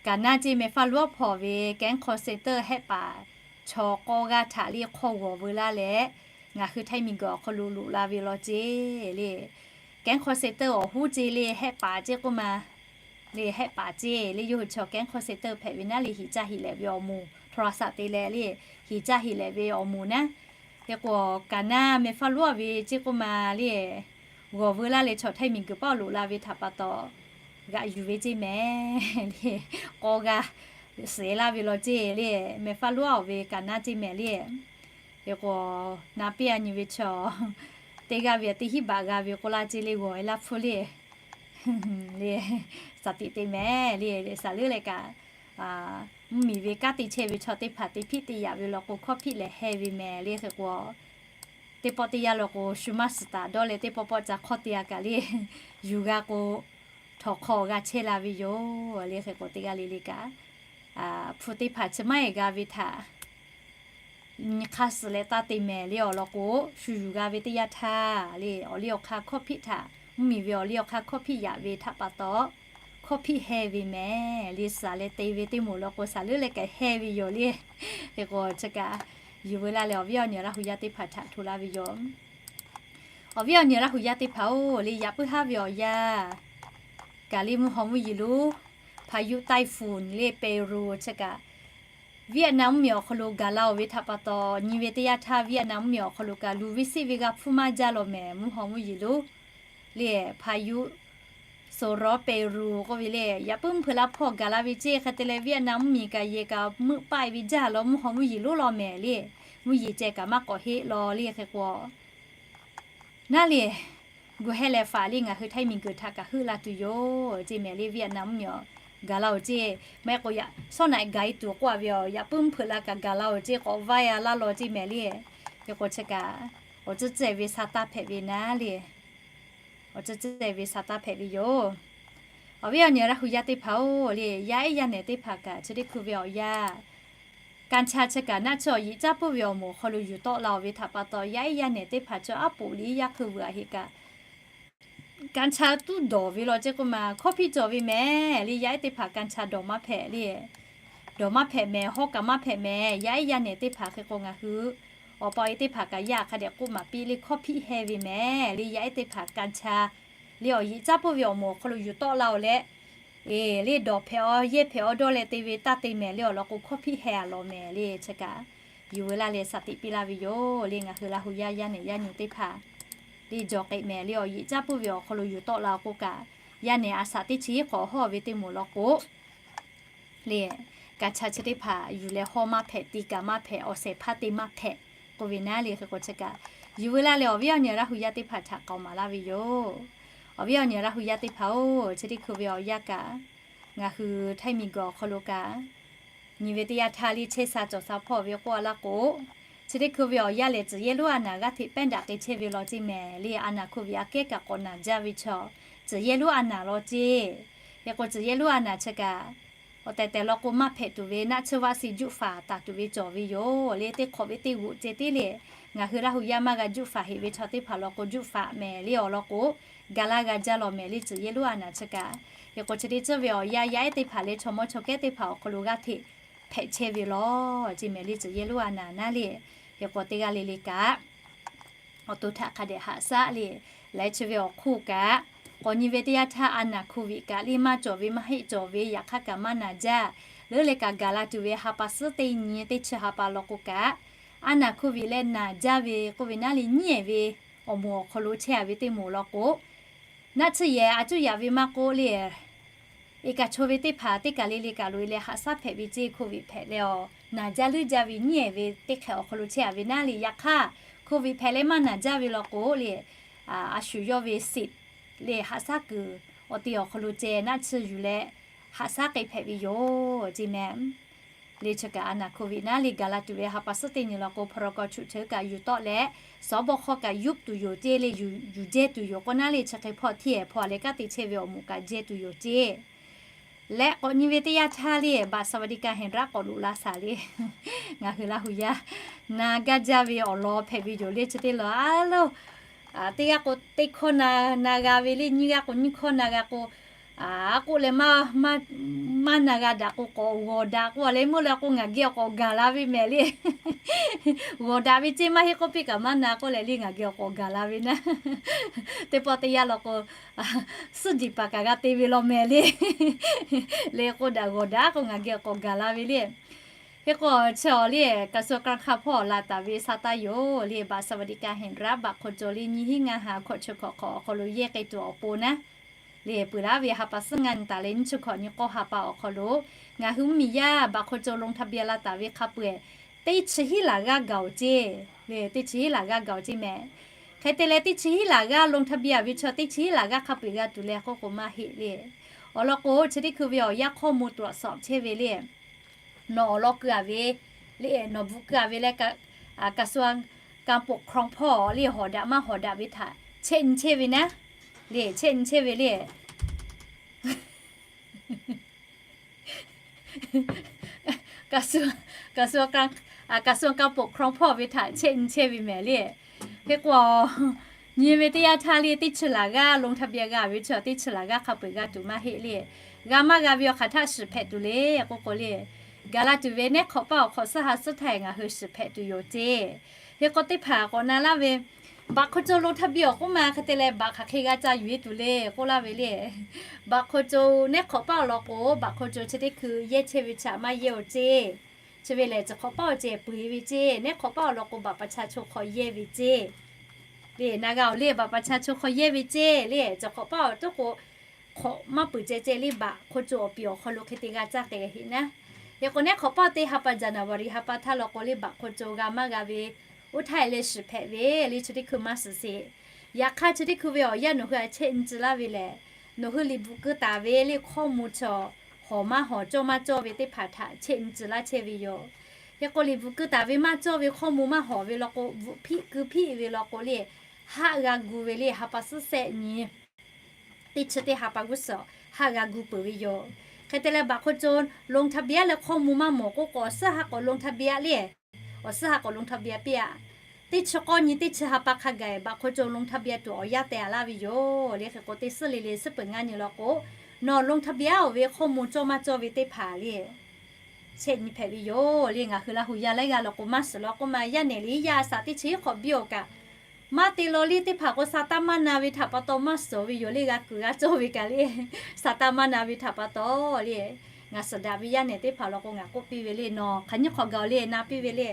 Kaˍ naˉ ceˇ mehˍ, faˉ luˬ awˬ hpawˇ ve Kehˉ hk'aw center hehˆ paˍ chaw k'awˇ g'aˇ htaꞈ le hk'awˇ g'awˬ veu laˇ leh, ngaˬ hui htaiˇ miˬguiˬ awˬ hk'aw lo loꞈ la ve law ceˇ le. Kehˉ hk'aw center awˬ huˉ ceˇ le, hehˆ paˍ ceˇ k'oˆ ma le, hehˆ paˍ ceˇ le. Yawˇ hui chaw Kehˉ hk'aw center hpehꞈ ve naˉ le, hiˍ caˇ hiˍ lehꞈ ve awˬ moˍ, โทรศัพท์ te leh le, hiˍ caˇ hiˍ lehꞈ ve awˬ moˍ naˉ. Hk'e k'o, kaˍ naˉ mehˍ faˉ luˬ ve ceˇ k'oˆ ma le, g'awˬ veu laˇ leh chaw htaiˇ miˬguiˬ paˇ loꞈ la ve htaꞈ pa taw g'aꞈ yuˬ ve ceˇ mehˍ le. K'awˇ g'aˇ suhˍ laˇ ve law ceˇ le, mehˍ faˉ luˬ-oˬ ve kaˍ naˉ ceˇ mehˍ le. Hk'e k'o, na piˇ a nyi ve chaw teˇ g'aˇ ve teˇ hinˉ baꞈ g'a ve k'oˆ laˇ ceˇ le, g'awˬ e laˇ hpfuhˇ le le, shaˍ tiꞈ te mehˍ le. Shaˍ leuˉ leh kaꞈ, mvuhˇmiˬ ve kanˉ te chehˇ ve chaw teˇ hpaˍ te hpiˆ te yaꞈ ve law k'o, hkawˇ hpiˆ lehˬ heh ve mehˍ le. Hk'e k'o, teˇ pawˆ teˇ yanˇ law k'o, shu maˇ suhˍ taˍ dawˇ leh teˇ pawˆ pawˆ ca hk'awˇ te a kaꞈ le, yuˬ g'a k'o, htawnˍ hk'aw g'a chehˇ la ve yoˬ le. Hk'e k'o, teˇ g'aˇ le le kaꞈ, hpu teˇ hpaˍ chi maˇ heˆ g'a ve htaꞈ nyi hk'aˇ suh leh taˇ te mehˍ le. Awˬ lawn k'o, shu yuˬ g'a ve teˇ yanˇ htaˇ le, awˬ liˇ awˬ hk'aˇ hkawˇ hpiˆ htaꞈ, mvuhˇmiˬ ve awˬ liˇ awˬ hk'aˇ hkawˇ hpiˆ yaꞈ ve htaꞈ pa taw, hkawˇ hpiˆ heh ve mehˍ le. Shaˍ leh te ve teˇ moˍ law k'o, shaˍ leuˉ leh kaꞈ heh ve yoˬ le. Hk'e k'o, chi kaꞈ yuˬ veu laˇ leh awˬ viˉ awˬ nyi Laˇ hu yaˇ teˇ hpaˍ htaꞈ hto laˇ ve yoˬ. Awˬ viˉ awˬ nyi Laˇ hu yaˇ teˇ hpaˍ-oˬ le, yaꞈ puiˉ haˉ ve awˬ yanˇ kaꞈ le, mvuhˇ haw mvuhˇ yeˬ lo พายุไต้ฝุ่น le, Peru chi kaꞈ Vietnam mvuhˇmiˬ awˬ hk'aw lo gaˬ la-oˬ ve htaꞈ pa taw, nyi ve teˇ yanˇ htaˇ Vietnam mvuhˇmiˬ awˬ hk'aw lo kaꞈ luˬ ve siˆ ve g'a hpfuhˇ maˇ jaˇ law mehˍ, mvuhˇ haw mvuhˇ yeˬ lonˉ le, พายุ โซนร้อนเปรู k'oˆ ve le, yaꞈ puiˉ mvuhˇ hpeuꞈ la hpawˇ gaˬ la ve ceˇ hk'e te leh, Vietnam mvuhˇmiˬ kaꞈ yehˬ kaꞈ meuˆ paˆ-e ve jaˇ law, mvuhˇ haw mvuhˇ yeˬ lonˉ law mehˍ le, mvuhˇ yeˬ ceh kaꞈ maˇ k'awꞈ heˆ law le. Hk'e k'o, naˉ le, gu heh leh faˍ le ngaˬ hui htaiˇ miˬguiˬ htaꞈ kaꞈ heuˆ la tuˬ yoˬ ceˇ mehˍ le. Vietnam mvuhˇmiˬ awˬ gaˬ la-oˬ ceˇ, maˇ heˆ k'o yaꞈ shawˉ naꞈ gaˬ-e tuˬ k'oˆ a ve, yaꞈ puiˉ mvuhˇ hpeuꞈ la kaꞈ gaˬ la-oˬ ceˇ, k'awꞈ vaiˇ a laˇ law ceˇ mehˍ le. Hk'e k'o chi kaꞈ, awˬ tcuhˇ tcuhˇ ve sa taˇ hpehꞈ ve naˉ le, awˬ tcuhˇ tcuhˇ ve sa taˇ hpehꞈ ve yoˬ. Awˬ viˉ awˬ nyi Laˇ hu yaˇ teˇ hpaˍ-oˬ le, yaˇ ehˉ yaˇ nehˬ teˇ hpaˍ kaꞈ chi teˇ hkui ve awˬ yanˇ, กัญชา chi kaꞈ naˆ tsuhˇ awˬ yeꞈ caˇ puiˉ ve awˬ moˍ awˬ hk'aw lo yuˬ tawˆ la-oˬ ve htaꞈ pa taw, yaˇ ehˉ yaˇ nehˬ teˇ hpaˍ chaw aˉ poꞈ liˇ yaˇ hkui vuiˬ aꞈ heꞈ kaꞈ, กัญชา tuˉ dawˬ ve law ceˇ k'oˆ ma, hkawˇ hpiˆ cawˬ ve mehˍ le. Yaˇ ehˉ teˇ hpaˍ กัญชา dawˬ maˇ hpehꞈ le, dawˬ maˇ hpehꞈ mehˍ, haw kaꞈ maˇ hpehꞈ mehˍ. Yaˇ ehˉ yaˇ nehˬ teˇ hpaˍ hk'e k'o ngaˬ hui awˬ pa awˬ e teˇ hpaˍ kaꞈ yaˇ hk'a dehꞈ k'oˆ maˍ piˇ le, hkawˇ hpiˆ heh ve mehˍ le. Yaˇ ehˉ teˇ hpaˍ กัญชา le awˬ yeꞈ caˇ puiˉ ve awˬ moˍ awˬ hk'aw lo yuˬ tawˆ la-oˬ leh, eˬ le dawˬ hpehꞈ-aw yehˇ hpehꞈ-aw dawˇ leh te ve taˇ te mehˍ le. Awˬ lawn k'o, hkawˇ hpiˆ heh a law mehˍ le. Chi kaꞈ yuˬ veu laˇ leh saˍ tiꞈ piˇ laˇ ve yoˬ le. Ngaˬ hui Laˇ hu yaˇ yaˇ nehˬ yaˇ nyi teˇ hpaˍ le, jawˬ k'ai mehˍ le. Awˬ yeꞈ caˇ puiˉ ve awˬ hk'aw lo yuˬ tawˆ la k'o kaꞈ, yaˇ nehˬ a saˍ teˇ chi hiˉ k'awꞈ hawˇ ve teˇ moˍ law k'o, le กัญชา chi teˇ hpaˍ yuˬ leh hawˇ maˇ hpehꞈ, te kaꞈ maˇ hpehꞈ, awˬ shehˍ hpaˇ te maˇ hpehꞈ k'oˆ ve naˉ le. Hk'e k'o chi kaꞈ yuˬ veu laˇ leh, awˬ viˉ awˬ nyi Laˇ hu yaˇ teˇ hpaˍ htaꞈ k'aoˍ maˍ laˇ ve yoˬ. Awˬ viˉ awˬ nyi Laˇ hu yaˇ teˇ hpaˍ-oˬ, chi teˇ hkui ve awˬ yanˇ kaꞈ ngaˬ hui htaiˇ miˬguiˬ awˬ hk'aw lo kaꞈ nyi ve teˇ yanˇ htaˇ le chehˇ sha cawˬ sha hpawˇ ve k'oˆ a laˇ k'o, chi teˇ hkui ve awˬ yanˇ lehˬ tcuhˍ yehˇ lonˉ a naˍ g'aˇ hteꞈ pehˉ daꞈ k'ai chehˇ ve law ceˇ mehˍ le. A naˍ โควิด aꞈ kehˉ kaꞈ k'awꞈ naˍ jaˇ ve chaw tcuhˍ yehˇ lonˉ a naˍ law ceˇ. Hk'e k'o tcuhˍ yehˇ lonˉ a naˍ chi kaꞈ awˬ tehˬ tehˬ law k'o maˇ hpehꞈ tuˬ ve naˆ tsuhˇ vaˆ si juˆ faˍ taˍ tuˬ ve cawˬ ve yoˬ le. Teˇ hk'awꞈ ve teˇ g'oꞈ ceh tiˉ le, ngaˬ hui Laˇ hu yaˇ maˇ g'a juˆ faˍ heꞈ ve chaw teˇ hpaˍ law k'o juˆ faˍ mehˍ le. Awˬ lawn k'o, ga laˇ g'a jaˇ law mehˍ le. Tcuhˍ yehˇ lonˉ a naˍ chi kaꞈ, hk'e k'o chi teˇ tcuhˉ ve awˬ yanˇ yaˇ ehˉ teˇ hpaˍ leh chaw mawˇ chaw kehˉ teˇ hpaˍ awˬ hk'aw lo g'aˇ hteꞈ hpehꞈ chehˇ ve law ceˇ mehˍ le. Tcuhˍ yehˇ lonˉ a naˍ naˉ le, hk'e k'o teˇ g'aˇ le le kaꞈ awˬ to htaꞈ hk'a dehꞈ haꞈ shaˉ le. Laiˉ chi ve awˬ hk'oˆ kaꞈ, k'awꞈ nyi ve teˇ yanˇ htaˇ a naˍ โควิด kaꞈ le maˇ cawˬ ve maˇ heˆ cawˬ ve, yaꞈ hk'aˇ kaꞈ maˇ naˍ jaˇ. Leuˉ leh kaꞈ gaˬ la tuˬ ve ha pa suhˉ teˇ nyi teˇ chi ha pa law k'o kaꞈ, a naˍ โควิด leh naˍ jaˇ ve k'oˆ ve naˉ le nyiˉ ehˍ ve awˬ moˍ awˬ hk'aw lo chehˇ a ve teˇ moˍ law k'o, naˆ tsuhˇ yehˬ a cuˇ yaꞈ ve maˇ k'oˆ le, eˬ kaꞈ chaw ve teˇ hpaˍ teˇ kaˬ le le kaꞈ loꞈ e leh haꞈ shaˉ hpehꞈ ve ceˇ. โควิด hpehꞈ leh awˬ naˍ jaˇ leuˉ jaˇ ve nyiˉ ehˍ ve teˇ hk'ehꞈ awˬ hk'aw lo chehˇ a ve naˉ le. Yaꞈ hk'aˇ โควิด hpehꞈ leh maˇ naˍ jaˇ ve law k'o le, a shu yawˇ ve สิทธิ์ le haꞈ shaˉ kuiˬ awˬ te awˬ hk'aw lo ceh naˆ tsuhˇ yuˬ leh haꞈ shaˉ k'ai hpehꞈ ve yoˬ ceˇ mehˍ. Le chi kaꞈ a naˍ โควิด naˉ le gaˬ la tuˬ ve ha pa suhˉ teˇ nyi law k'o พ.ร.ก. ฉุกเฉิน kaꞈ yuˬ tawˆ leh สบค kaꞈ ยุบ tuˬ yoˬ ceˇ le. Yuˬ jehˇ tuˬ yoˬ k'o naˉ le chi hk'e hpawˇ hteˇ ehˍ hpawˇ a leh kanˉ te chehˇ ve awˬ moˍ kaꞈ jehˇ tuˬ yoˬ ceˇ. Leh k'awꞈ nyi ve teˇ yanˇ htaˇ le บัตรสวัสดิการแห่งรัฐ k'awꞈ loꞈ la shaˍ le. Ngaˬ hui Laˇ hu yaˇ na gaˇ jaˇ ve awˬ lawn hpehꞈ ve yoˬ le. Chi teˇ law a lo teˇ g'aˇ k'o teˇ hkawˇ na g'a ve le, nyiˇ g'aˇ k'o nyiˇ hkawˇ na g'a k'o, a k'oˆ leh maˇ na g'a daꞈ k'o k'awꞈ g'awˬ daꞈ k'oˆ a leh meuˇ leh k'o ngaˬ geh awˬ k'awꞈ gaˬ la ve mehˍ le. G'awˬ daꞈ ve ceˇ maˇ heˆ k'oˆ piˇ kaꞈ maˇ na k'oˆ leh le ngaˬ geh awˬ k'awꞈ gaˬ la ve naˉ. Teˇ pawˆ teˇ yanˇ law k'o, suhˉ diˍ paˍ kaꞈ g'a te ve law mehˍ le. Le k'o daꞈ g'awˬ daꞈ k'o ngaˬ geh awˬ k'awꞈ gaˬ la ve le. Hk'e k'o chi awˬ le กระทรวงการคลัง hpawˇ la taˍ ve sa taˇ yoˬ le. บัตรสวัสดิการแห่งรัฐ บัตรคนจน le nyiˇ hinˉ ngaˇ ha hkawꞈ chi hkawꞈ hk'awꞈ awˬ hk'aw lo yehˇ k'ai tuˬ awˬ pon naˉ le, peuˬ laˇ ve ha pa suhˉ ngaˇ nyi taˍ leh nyiˇ chi hkawꞈ nyi k'awˇ ha pa awˬ hk'aw lo ngaˬ hui mvuhˇmiˬ yaˇ บัตรคนจนลงทะเบียน la taˍ ve hk'a peu-eˬ teˇ chi hiˉ laˬ g'aˇ gaˬ-oˬ ceˇ le. Teˇ chi hiˉ laˬ g'aˇ gaˬ-oˬ ceˇ mehˍ. Hk'e te leh teˇ chi hiˉ laˬ g'aˇ ลงทะเบียน ve chaw teˇ chi hiˉ laˬ g'aˇ hk'a peu-eˬ g'a tuˬ leh k'oˆ k'o maˇ heˆ le. Awˬ lawn k'o chi teˇ hkui ve awˬ yanˇ hkawˇ mo tuꞈ a sawꞈ chehˇ ve le. Nawˬ awˬ lawn keu a ve le, nawˬ bvuhꞈ keu a ve leh กระทรวงการปกครอง hpawˇ le hawˍ daꞈ maˇ hawˍ daꞈ ve htaꞈ chehˇ nyi chehˇ ve naˉ le, chehˇ nyi chehˇ ve le. กระทรวงการ กระทรวงการปกครอง hpawˇ ve htaꞈ chehˇ nyi chehˇ ve mehˍ le. Hk'e k'o, nyi ve teˇ yanˇ htaˇ le teˇ chi laˬ g'aˇ ลงทะเบียน g'a ve chi teˇ chi laˬ g'aˇ hk'a peu-eˬ g'a tuˬ maˇ heˆ le. G'a maˇ g'a ve awˬ hk'aˬ htaˆ shiˍ hpehꞈ tuˬ le k'oˆ k'o le, gaˬ la tuˬ ve nehˉ hk'awꞈ paˇ awˬ hk'awꞈ suhˉ ha suhˉ htaˇ ngaˬ hui shiˍ hpehꞈ tuˬ yoˬ ceˇ. Hk'e k'o teˇ hpaˍ k'awꞈ na laˇ ve บัตรคนจนลงทะเบียน awˬ k'oˆ ma hk'e te leh บัตร hk'aˬ hk'e g'a ca yuˬ-e tuˬ le k'oˆ laˇ ve le. บัตรคนจน nehˉ hk'awꞈ paˇ awˬ lawn k'o บัตรคนจน chi teˇ hkui yehˇ chehˇ ve chaꞈ maˇ yehˇ-oˬ ceˇ. Chi ve lehˬ, ciˬ hk'awꞈ paˉ awˬ ceh peuˬ ve ceˇ. Nehˉ hk'awꞈ paˉ awˬ lawn k'o, บัตรประชาชน hk'awꞈ yehˇ ve ceˇ. Le, na g'a awˬ le, บัตรประชาชน hk'awꞈ yehˇ ve ceˇ. Le, ciˬ hk'awꞈ paˉ awˬ toˉ k'o, hk'awꞈ maˇ peuˬ ceh ceh le, บัตรคนจน awˬ piˍ awˬ hk'aw lo hk'e te g'a caˇ k'ai heˆ naˉ. Hk'e k'o, nehˉ hk'awꞈ paˉ teˇ ha pa January ha pa htaˇ law k'o le, บัตรคนจน g'a maˇ g'a ve, oˇ htaˇ leh shiˍ hpehꞈ ve le, chi teˇ hkui maˇ shiˍ sheˍ. Yaꞈ hk'aˇ, chi teˇ hkui ve awˬ yanˇ nawˬ hui a chehˇ nyi tcuh laˇ ve lehˬ, nawˬ hui liꞈ bvuhꞈ keu taˍ ve le, hkawˇ mvuh chaw hawˍ maˇ hawˍ, cawˇ maˇ cawˇ ve teˇ hpaˍ htaꞈ chehˇ nyi tcuh laˇ chehˇ ve yoˬ. Hk'e k'o, liꞈ bvuhꞈ keu taˍ ve maˇ cawˇ ve, hkawˇ mvuh maˇ hawˍ ve law k'o, bvuhꞈ hpiˆ keu hpiˆ ve law k'o le, haˆ g'a gu ve le, ha pa suhˉ shehˆ nyi teˇ chi teˇ ha pa g'uˇ suhˍ haˆ g'a gu peuˬ ve yoˬ. Hk'e te leh, บัตรคนจน ลงทะเบียน leh hkawˇ mvuh maˇ mawˬ k'oˆ k'o, awˬ suhˉ ha k'awꞈ ลงทะเบียน le, awˬ suhˉ ha k'awꞈ ลงทะเบียน piˇ aꞈ. Teˇ chi k'awˇ nyi teˇ chi ha pa hk'a gaˬ บัตรคนจน ลงทะเบียน tuˬ awˬ yanˇ teh a laˇ ve yoˬ le. Hk'e k'o, teˇ suhˉ le le suhˉ peuˬ ngaˇ nyi law k'o, nawˬ ลงทะเบียน oˬ ve hkawˇ mvuh cawˇ maˇ cawˇ ve teˇ hpaˍ le, shehˆ nyi hpehꞈ ve yoˬ le. Ngaˬ hui Laˇ huˍ yaˇ laiˉ g'aˇ law k'o maˇ suhˍ law k'oˆ ma, yaˇ nehˬ le yaˇ a shaꞈ teˇ chi hiˉ hk'awꞈ biˇ awˬ kaꞈ, maˇ te law le teˇ hpaˍ k'o, sa taˇ maˇ na ve htaꞈ pa taw maˇ suhˍ ve yoˬ le. G'a kuiˬ g'a cawˇ ve kaꞈ le, sa taˇ maˇ na ve htaꞈ pa taw le, ngaˬ suhˍ daꞈ ve yaˇ nehˬ teˇ hpaˍ law k'o ngaˬ k'oˆ piˇ ve le, nawˬ hk'aˬ nyiˇ hk'awꞈ gaˬ le na piˇ ve le.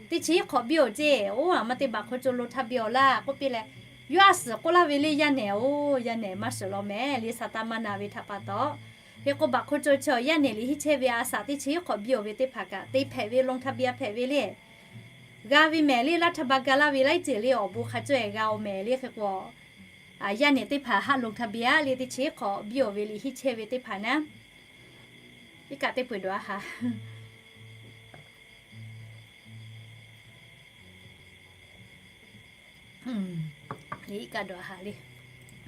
Teˇ chi hiˉ hk'awꞈ biˇ awˬ ceˇ, oˇ a maˇ te บัตรคนจน ลงทะเบียน awˬ laˇ k'oˆ piˇ leh, yawˇ a suhˍ k'oˆ laˇ ve le, yaˇ nehˬ oˬ, yaˇ nehˬ maˇ suhˍ law mehˍ le, sa taˇ maˇ na ve htaꞈ pa taw. Hk'e k'o, บัตรคนจน chi awˬ yaˇ nehˬ le hiˉ chehˇ ve a shaꞈ teˇ chi hiˉ hk'awꞈ biˇ awˬ ve teˇ hpaˍ kaꞈ te hpehꞈ ve, ลงทะเบียน hpehꞈ ve le. G'a ve mehˍ le, รัฐบาล g'a laˇ ve laiˉ ceuˬ le, awˬ bon hk'a cawˇ-e g'a-oˬ mehˍ le. Hk'e k'o, yaˇ nehˬ teˇ hpaˍ haˆ ลงทะเบียน le, teˇ chi hiˉ hk'awꞈ biˇ awˬ ve le hiˉ chehˇ ve teˇ hpaˍ naˉ, iˉ kaˆ teˇ peu-eˬ dawˬ a ha le, iˉ kaˆ dawˬ a ha le.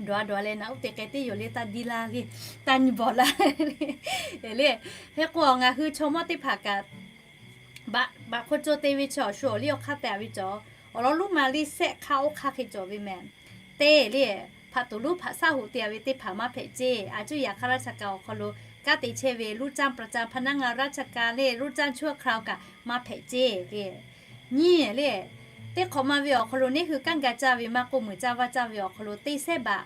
Dawˬ a dawˬ a leh naꞈ uˉ te k'ai teˇ yoˬ le, taˇ diˇ laˇ le, taˇ nyi bawˬ laˇ le. Hk'e k'o, ngaˬ hui chaw mawˇ teˇ hpaˍ kaꞈ บัตร บัตรคนจน te ve chi awˬ shu awˬ liˇ awˬ hk'aˇ teh a ve cawˬ. Awˬ lawn lonˉ ma le, shehˆ hk'aˇ oˇ hk'aˇ hk'e cawˬ ve mehˍ. Teˇ le, hpaꞈ tuˬ lonˉ hpaꞈ shaˉ hoꞈ te a ve teˇ hpaˍ maˇ hpehꞈ ceˇ. A cuˇ yaꞈ hk'aˇ ราชการ awˬ hk'aw lo kanˉ te chehˇ ve ลูกจ้างประจำ พนักงานราชการ le, ลูกจ้างชั่วคราว kaꞈ maˇ hpehꞈ ceˇ le. Nyiˇ le, teˇ hk'awꞈ ma ve awˬ hk'aw lo neˇ hui kanˉ ga caˇ ve maˇ k'oˆ, meuˍ caˇ vaˇ caˇ ve awˬ hk'aw lo teˇ sehˉ baꞈ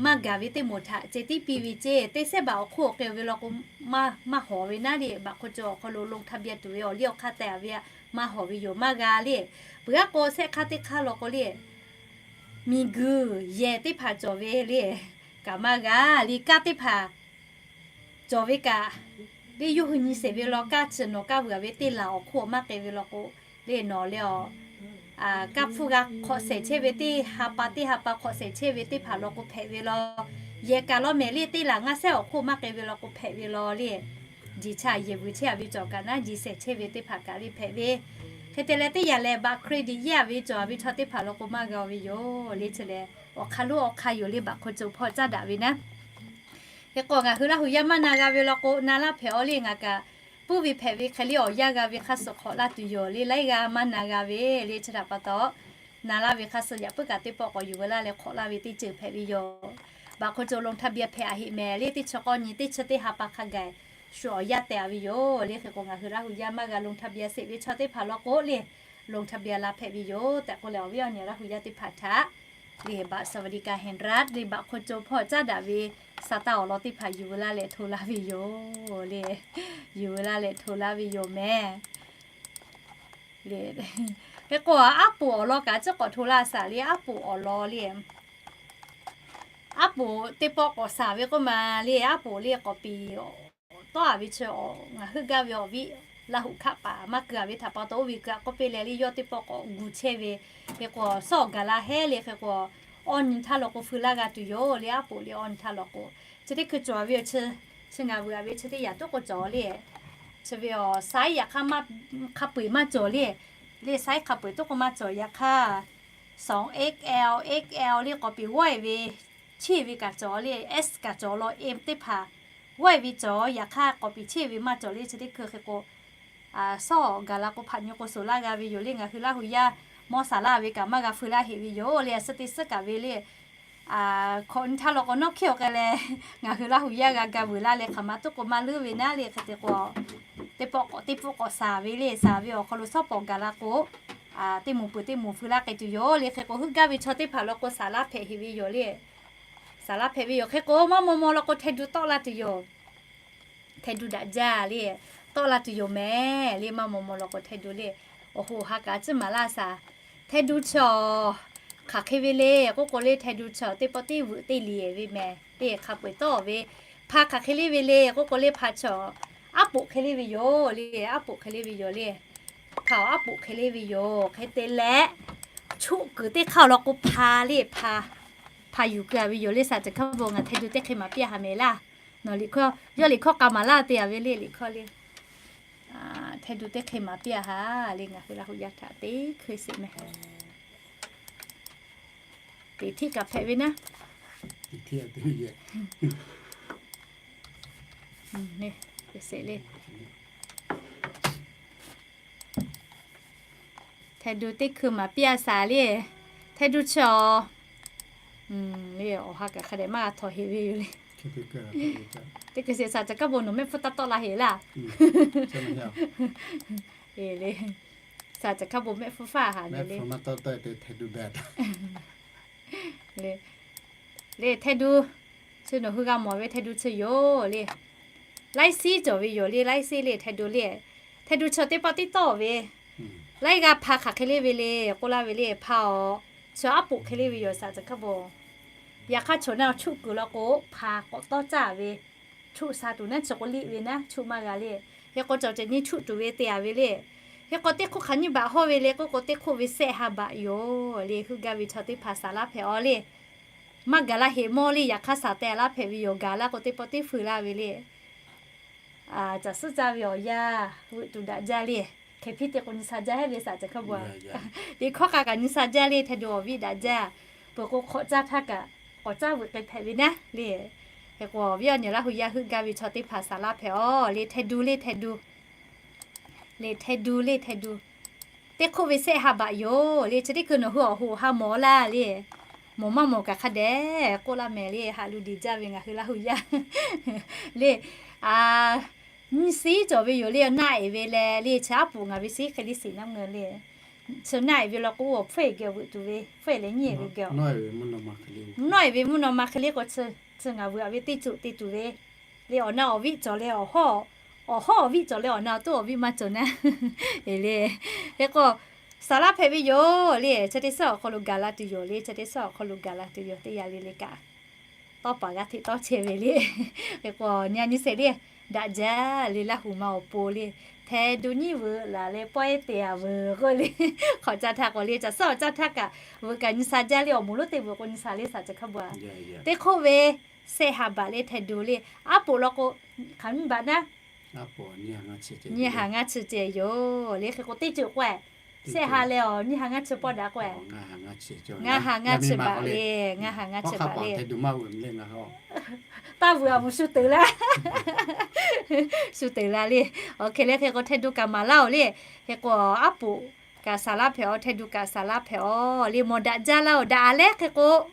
maˇ gaˬ ve teˇ moˍ htaꞈ ceh tiˉ piˇ ve ceˇ. Teˇ sehˉ baꞈ awˬ hk'oˆ awˬ hk'e ve law k'o, maˇ hawˍ ve naˉ le, บัตรคนจน awˬ hk'aw lo ลงทะเบียน tuˬ ve awˬ liˇ awˬ hk'aˇ teh a ve maˇ hawˍ ve yoˬ, maˇ g'a le. Peuˬ aˉ k'o, shehˆ hk'aˇ teˇ hk'aˇ law k'o le, miˬguiˬ yehˬ teˇ hpaˍ cawˬ ve le, kaꞈ maˇ g'a le. Kaˇ teˇ hpaˍ cawˬ ve kaꞈ, le yawˇ hui nyi sheˍ ve law, kaˇ chi nawˬ kaˇ vuiˬ a ve teˇ laˬ awˬ hk'oˆ maˇ k'ai ve law k'o, le nawˬ le a, kaˇ hpfuhˇ g'a hk'awꞈ shehˍ chehˇ ve teˇ ha pa teˇ ha pa hk'awꞈ shehˍ chehˇ ve teˇ hpaˍ law k'o hpehꞈ ve law. Yehˬ kaꞈ law mehˍ le, teˇ laˬ ngaˇ sehˉ awˬ hk'oˆ maˇ k'ai ve law k'o hpehꞈ ve law le. Jeˬ chaˇ yehˬ vuiˬ chehˇ a ve cawˬ kaꞈ naˉ, jeˬ shehˍ chehˇ ve teˇ hpaˍ kaꞈ le hpehꞈ ve. Hk'e te leh teˇ yanˇ lehˬ, บัตรเครดิต yehˇ a ve cawˬ a ve chaw teˇ hpaˍ law k'o maˇ g'a ve yoˬ le. Chi lehˬ, awˬ hk'aˇ lonˉ awˬ hk'aˇ yoˬ le, บัตรคนจน hpawˇ caˇ daꞈ ve naˉ. Hk'e k'o, ngaˬ hui Laˇ huˍ yaˇ maˇ na g'a ve law k'o, na laˇ hpehꞈ aw le. Ngaˬ kaꞈ puiˉ ve hpehꞈ ve hk'e le, awˬ yanˇ g'a ve hk'aˇ suh hk'awꞈ laˇ tuˬ yoˬ le. Laiˉ g'aˇ maˇ na g'a ve le. Chi htaꞈ pa taw, na laˇ ve hk'aˇ suh yaꞈ puiˉ kaꞈ teˇ pawˆ k'awꞈ yuˬ veu laˇ leh hk'awꞈ laˇ ve teˇ ceuˬ hpehꞈ ve yoˬ. บัตรคนจน ลงทะเบียน hpehꞈ a heˆ mehˍ le, teˇ chi k'awˇ nyi teˇ chi teˇ ha pa hk'a gaˬ shu awˬ yanˇ teh a ve yoˬ le. Hk'e k'o, ngaˬ hui Laˇ huˍ yaˇ maˇ g'a ลงทะเบียน sheˍ ve chaw teˇ hpaˍ law k'o le, ลงทะเบียน la hpehꞈ ve yoˬ tehꞈ k'oˆ leh, awˬ viˉ awˬ nyi Laˇ huˍ yaˇ teˇ hpaˍ htaꞈ le บัตรสวัสดิการแห่งรัฐ le บัตรคนจน hpawˇ caˇ daꞈ ve sa taˇ awˬ lawn teˇ hpaˍ yuˬ veu laˇ leh hto laˇ ve yoˬ le. Yuˬ veu laˇ leh hto laˇ ve yoˬ mehˍ le. Hk'e k'o, aˉ poꞈ awˬ lawn kaꞈ ciˉ k'awꞈ hto laˇ shaˍ le. Aˉ poꞈ awˬ lawn le, aˉ poꞈ teˇ pawˆ k'awꞈ shaˍ ve k'oˆ ma le. Aˉ poꞈ le k'awꞈ piˍ tawˆ a ve chi, ngaˬ heuˆ gaˇ ve awˬ viˉ Laˇ huˍ hkaˆ paˍ maˇ keu a ve htaꞈ pa taw, oˇ ve keu a k'oˆ piˇ leh le, yawˇ teˇ pawˆ k'awꞈ gu chehˇ ve. Hk'e k'o, suhˉ awˬ gaˬ la hehˉ le. Hk'e k'o, awˇ nyi htaˇ law k'o feu laˇ g'a tuˬ yoˬ le. Aˉ poꞈ le awˇ nyi htaˇ law k'o, chi teˇ hkui cawˬ ve awˬ chi, chi ngaˬ vuiˬ a ve chi teˇ yaꞈ tuˉ k'o cawˬ le. Chi ve awˬ size yaꞈ hk'aˇ maˇ, hk'a peu-eˬ maˇ cawˬ le. Le size hk'a peu-eˬ tuˉ k'o maˇ cawˬ. Yaꞈ hk'aˇ sawˍ X L, X L le k'awꞈ piˍ wawˇ e ve, cheˇ ve kaꞈ cawˬ le, S kaꞈ cawˬ law, M teˇ hpaˍ wawˇ e ve cawˬ. Yaꞈ hk'aˇ k'awꞈ piˍ cheˇ ve maˇ cawˬ le. Chi teˇ hkui hk'e k'o, suhˉ awˬ gaˬ la k'o hpaꞈ nyi k'o suhˍ laˇ g'a ve yoˬ le. Ngaˬ hui Laˇ huˍ yaˇ mawˇ shaˍ laˇ ve kaꞈ maˇ g'a feu laˇ heꞈ ve yoˬ le. A suh teˇ suhˉ kaꞈ ve le, hkawꞈ nyi htaˇ law k'o nawˉ hkiˇ awˬ k'ai leh, ngaˬ hui Laˇ huˍ yaˇ g'a ga vuiˬ laˇ leh hk'aˬ ma tuˉ k'o maˇ leuˉ ve naˉ le. Hk'e te k'o, teˇ pawˆ k'awꞈ teˇ pawˆ k'awꞈ shaˍ ve le. Shaˍ ve awˬ hk'aw lo suhˉ pawˍ gaˬ la k'o, teˇ moˍ peuˬ teˇ moˍ feu laˇ k'ai tuˬ yoˬ le. Hk'e k'o, heuˆ gaˇ ve chaw teˇ hpaˍ law k'o shaˍ laˇ hpehꞈ heꞈ ve yoˬ le. Shaˍ laˇ hpehꞈ ve yoˬ. Hk'e k'o, maˇ maw maw law k'o hteh du tawˆ la tuˬ yoˬ. Hteh du daꞈ jaˇ le. tawˆ la tuˬ yoˬ mehˍ le. Maˇ mawˬ mawˬ law k'o, Htaiˇ Duˇ le awˬ hoꞈ ha kaꞈ a ciˉ maˍ laˇ shaˍ. Htaiˇ Duˇ chi awˬ hk'aˬ hk'e ve le k'oˆ k'o le, Htaiˇ Duˇ chi awˬ teˇ pawˆ teˇ vuiˬ teˇ liꞈ ve mehˍ le. Hk'a peu-eˬ tawˆ ve hpa hk'aˬ hk'e le ve le k'oˆ k'o le, hpa chi awˬ aˉ poꞈ hk'e le ve yoˬ le. Aˉ poꞈ hk'e le ve yoˬ le. Hpa awˬ aˉ poꞈ hk'e le ve yoˬ. Hk'e te leh, choˆ kuiˬ teˇ hk'aˇ awˬ lawn k'o hpa le, hpa, hpa yuˬ keu a ve yoˬ le. Shaˍ ceuˬ hkaˇ bon ngaˬ Htaiˇ Duˇ teˇ hk'e maˍ piˇ a haˍ mehˍ laˇ. Nawˬ liꞈ hkawˇ, yawˇ liꞈ hkawˇ k'a maˍ laˇ te a ve le, liꞈ hkawˇ le. Htaiˇ Duˇ teˇ hk'e maˍ piˇ a haˍ le, ngaˬ hui Laˇ hu yaˇ htaꞈ teˇ hkui sheˍ mehˍ. Teˇ htiˆ kaꞈ hpehꞈ ve naˉ. Htaiˇ Duˇ teˇ hkui maˍ piˇ a shaˍ le. Htaiˇ Duˇ chi awˬ, le awˬ ha kaꞈ hk'a dehꞈ maˇ g'a htawnˍ heˍ ve yoˬ le. Teˇ hkui sheˍ shaˍ ceuˬ hkaˇ bon nawˬ mehˆ hpfuhˇ taˇ tawˆ la heˍ laˇ. Shaˍ ceuˬ hkaˇ bon mehˆ hpfuhˇ faˇ haˍ le. Le Htaiˇ Duˇ chi nawˬ hui g'a mawˬ ve Htaiˇ Duˇ chi yoˬ le. Laiˉ siˉ cawˬ ve yoˬ le, laiˉ siˉ le Htaiˇ Duˇ le. Htaiˇ Duˇ chi teˇ pawˆ teˇ tawˆ ve laiˉ g'aˇ hpa hk'aˬ hk'e le ve le k'oˆ laˇ ve le, hpa awˬ chi aˉ poꞈ hk'e le ve yoˬ shaˍ ceuˬ hkaˇ bon. Yaꞈ hk'aˇ chaw naˇ choˆ kuiˬ law k'o hpa k'awꞈ tawˇ caˇ ve, choˆ sha tuˬ naˉ chi k'o liˇ ve naˉ, choˆ maˇ g'a le. Hk'e k'o cawˬ ceh nyi choˆ tuˬ ve te a ve le. Hk'e k'o teˇ hk'oˆ hk'aˬ nyiˇ baꞈ hawˇ ve le k'oˆ k'o, teˇ hk'oˆ ve sehˆ ha baꞈ yoˬ le. Heuˆ gaˇ ve chaw teˇ hpaˍ saˍ laˇ hpehꞈ aw le. Maˇ gaˬ la heˍ mawˇ le, yaꞈ hk'aˇ saˍ teh laˇ hpehꞈ ve yoˬ. Gaˬ laˇ k'o teˇ pawˆ teˇ feu laˇ ve le. Caˬ suhˉ caˇ ve awˬ yanˇ veuꞈ tuˬ daꞈ jaˇ le. Hk'e piˇ te k'o nyi sha jaˇ heˆ ve shaˍ ceuˬ hkaˇ bon a. Teˇ hkawˇ k'a kaꞈ nyi sha jaˇ le, Htaiˇ Duˇ awˬ viˉ daꞈ jaˇ. Peuˬ k'o hk'awꞈ caˇ htaˇ kaꞈ k'awꞈ caˇ veuꞈ k'ai hpehꞈ ve naˉ le. Hk'e k'o awˬ viˉ awˬ nyi Laˇ hu yaˇ heuˆ gaˇ ve chaw teˇ hpaˍ saˍ laˇ hpehꞈ aw le, Htaiˇ Duˇ le Htaiˇ Duˇ. Le Htaiˇ Duˇ le Htaiˇ Duˇ. Teˇ hk'oˆ ve sehˆ ha baꞈ yoˬ le. Chi teˇ hkui nawˬ hui awˬ hoꞈ ha mawˬ laˇ le. Mawˬ maˇ mawˬ kaꞈ hk'a dehꞈ k'oˆ laˇ mehˍ le, haꞈ lu diˬ jaˇ ve ngaˬ hui Laˇ hu yaˇ le. Nyiˇ siˉ cawˬ ve yoˬ le, naˆ eˍ ve leh le, chi aˉ poꞈ ngaˬ ve siˉ hk'e le siˍ naˉ meuˇ le. Chi naˆ eˍ ve law k'o, awˬ hpfuhˇ eˍ geh veuꞈ tuˬ ve, hpfuhˇ eˍ leh nyiˇ eˍ ve geh. Nawˇ eˍ ve mvuhˇ naw ma hk'e le k'o, chi ngaˬ veuꞈ a ve teˇ ceuˬ te tuˬ ve le. Awˬ na awˬ viˉ cawˬ leh awˬ hawˉ, awˬ hawˉ awˬ viˉ cawˬ leh awˬ na awˬ toˆ awˬ viˉ maˇ cawˬ naˉ. Eˍ le. Hk'e k'o, saˍ laˇ hpehꞈ ve yoˬ le. Chi teˇ suhˉ awˬ hk'aw lo gaˬ la tuˬ yoˬ le. Chi teˇ suhˉ awˬ hk'aw lo gaˬ la tuˬ yoˬ. Teˇ yanˇ le le kaꞈ tawˇ paˍ g'aˇ hteꞈ tawˇ chehˇ ve le. Hk'e k'o nyi a nyi sheˍ le, daꞈ jaˇ le Laˇ hu ma awˬ pon le. Htaiˇ Duˇ nyiˉ veuꞈ laˬ leh pawehˇ te a veuˬ k'oˆ le. Hk'awꞈ caˇ htaˇ k'o le, caˬ suhˉ awˬ caˇ htaˇ kaꞈ veuꞈ kaꞈ nyi sha jaˇ le. Awˬ moˍ lonˉ teˇ veuꞈ k'o nyi sha le shaˍ ceuˬ hkaˇ bon a. Teˇ hk'oˆ ve sehˆ ha baꞈ le Htaiˇ Duˇ le, aˉ poꞈ law k'o, hk'aˬ nyiˇ baꞈ naˉ. Nyiˇ ha ngaˇ chi ceh yoˬ le. Hk'e k'o teˇ ceuˬ k'o, sehˆ ha leh awˬ nyiˇ ha ngaˇ chi pawˆ daꞈ k'o, ngaˇ ha ngaˇ chi baꞈ le, ngaˇ ha ngaˇ chi baꞈ le. Taˇ vuiˬ a mvuhˬ shu teꞈ la, shu teꞈ la le. Awˬ hk'e le hk'e k'o Htaiˇ Duˇ kaꞈ maˍ laˇ oˬ le. Hk'e k'o aˉ poꞈ kaꞈ saˍ laˇ hpehꞈ aw, Htaiˇ Duˇ kaꞈ saˍ laˇ hpehꞈ aw le. Mawˬ daꞈ jaˇ laˇ oˬ. Daꞈ a leh hk'e k'o,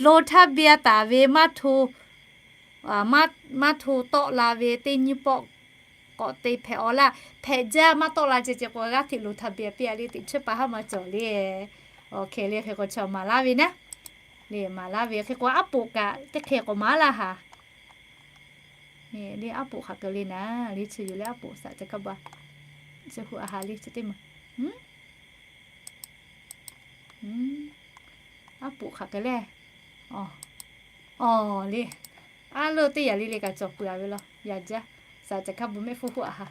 lo htaˇ biˇ a taˍ ve maˇ hto maˇ hto tawˆ la ve teˇ nyiˇ pawˆ k'awꞈ te hpehꞈ aw laˇ. Hpehꞈ jaˇ maˇ tawˆ la ceh ceh k'o g'aˇ hteꞈ lo htaˇ biˇ a piˇ a le teꞈ chiˉ pa haˉ maˇ cawˬ le. Awˬ hk'e le hk'e k'o chaw maˍ laˇ ve naˉ. Le maˍ laˇ ve hk'e k'o aˉ poꞈ kaꞈ teˇ hk'e k'awꞈ maˍ laˇ haˍ. Le aˉ poꞈ hk'aˬ keu le naˉ le, chi yoˬ le aˉ poꞈ shaˍ ceuˬ hkaˇ bon a. Chi hu a ha le chi teˇ maˬ aˉ poꞈ hk'aˬ keu le. Awˬ le, aˉ leuˆ teˇ yaꞈ le le kaꞈ cawˬ peuˬ a ve law yaꞈ jaˇ. Shaˍ ceuˬ hkaˇ bon mehˆ hpfuhˇ huˆ a ha.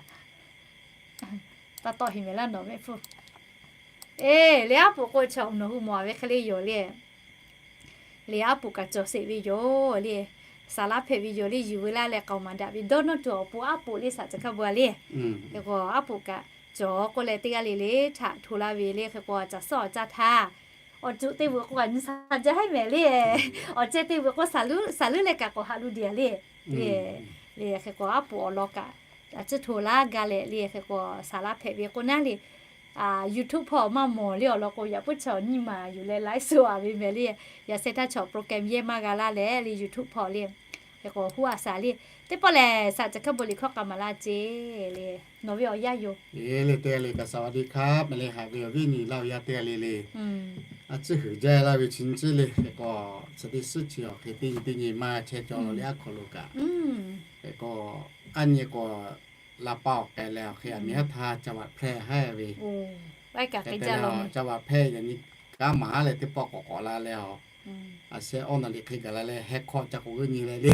Taˇ tawˆ heˍ mehˍ laˇ nawˬ mehˆ hpfuhˇ. Eˬ, le aˉ poꞈ k'o chaw nawˬ hui mawˬ a ve hk'e le yoˬ le. Le aˉ poꞈ kaꞈ cawˬ sheˍ ve yoˬ le. Saˍ laˇ hpehꞈ ve yoˬ le. Yuˬ veu laˇ leh k'aoˍ maˍ daꞈ ve dawˇ nawˇ tuˬ awˬ pon aˉ poꞈ le shaˍ ceuˬ hkaˇ bon a le. Hk'e k'o aˉ poꞈ kaꞈ cawˬ k'oˆ leh teˇ g'aˇ le le htaꞈ hto laˇ ve le. Hk'e k'o caˬ suhˉ awˬ caˇ htaˇ awˬ ceuˬ teˇ veuꞈ k'o kaꞈ nyi sha jaˇ heˆ mehˍ le. Awˬ ceh teˇ veuꞈ k'o saˍ leuˉ leh kaꞈ k'awꞈ haꞈ lu diˬ a le. Le, le hk'e k'o aˉ poꞈ awˬ lawn kaꞈ a ciˉ hto laˇ gaˇ leh le. Hk'e k'o saˍ laˇ hpehꞈ ve k'o naˉ le, YouTube hpawˇ maˇ mawˬ le awˬ lawn k'o yaꞈ puiˉ chaw nyiˇ maˬ yuˬ leh laiˉ suhˍ a ve mehˍ le. Yaꞈ sheh htaˇ chaw program yehˇ maˇ g'a laˇ leh le YouTube hpawˇ le. Hk'e k'o huˉ a shaˍ le. Teˇ pawˆ lehˬ shaˍ ceuˬ hkaˇ bon liꞈ hkawˇ k'a maˍ laˇ ce le. Nawˬ ve awˬ yanˇ yoˬ. Eˬ le teˇ g'aˇ le kaꞈ saˍ wa di hkaˉ mehˍ le haꞈ ve awˬ viˉ nyi Laˇ hu yaˇ teˇ g'aˇ le le. A ciˉ huiˍ jaˇ laˇ ve chi nyi ciˉ le. Hk'e k'o chi teˇ suhˉ chi awˬ hk'e teˇ nyi teˇ nyi maˇ chehˇ cawˬ law le aˉ hk'aw lo kaꞈ. Hk'e k'o aˉ nyi k'o, la paˇ awˬ k'ai leh awˬ hk'e, aˬ miˍ haˉ htaˇ ca vaꞈ hpehˇ haˉ ve. Hk'e te leh ca vaꞈ hpehˇ yaꞈ nyi kanˉ maˍ haˉ leh teˇ pawˆ k'awꞈ k'awꞈ la leh a, aˬ sheh awˇ naˍ riˍ hk'e gaˬ la leh heh hk'aw ca k'oꞈ g'euˆ nyi leh le,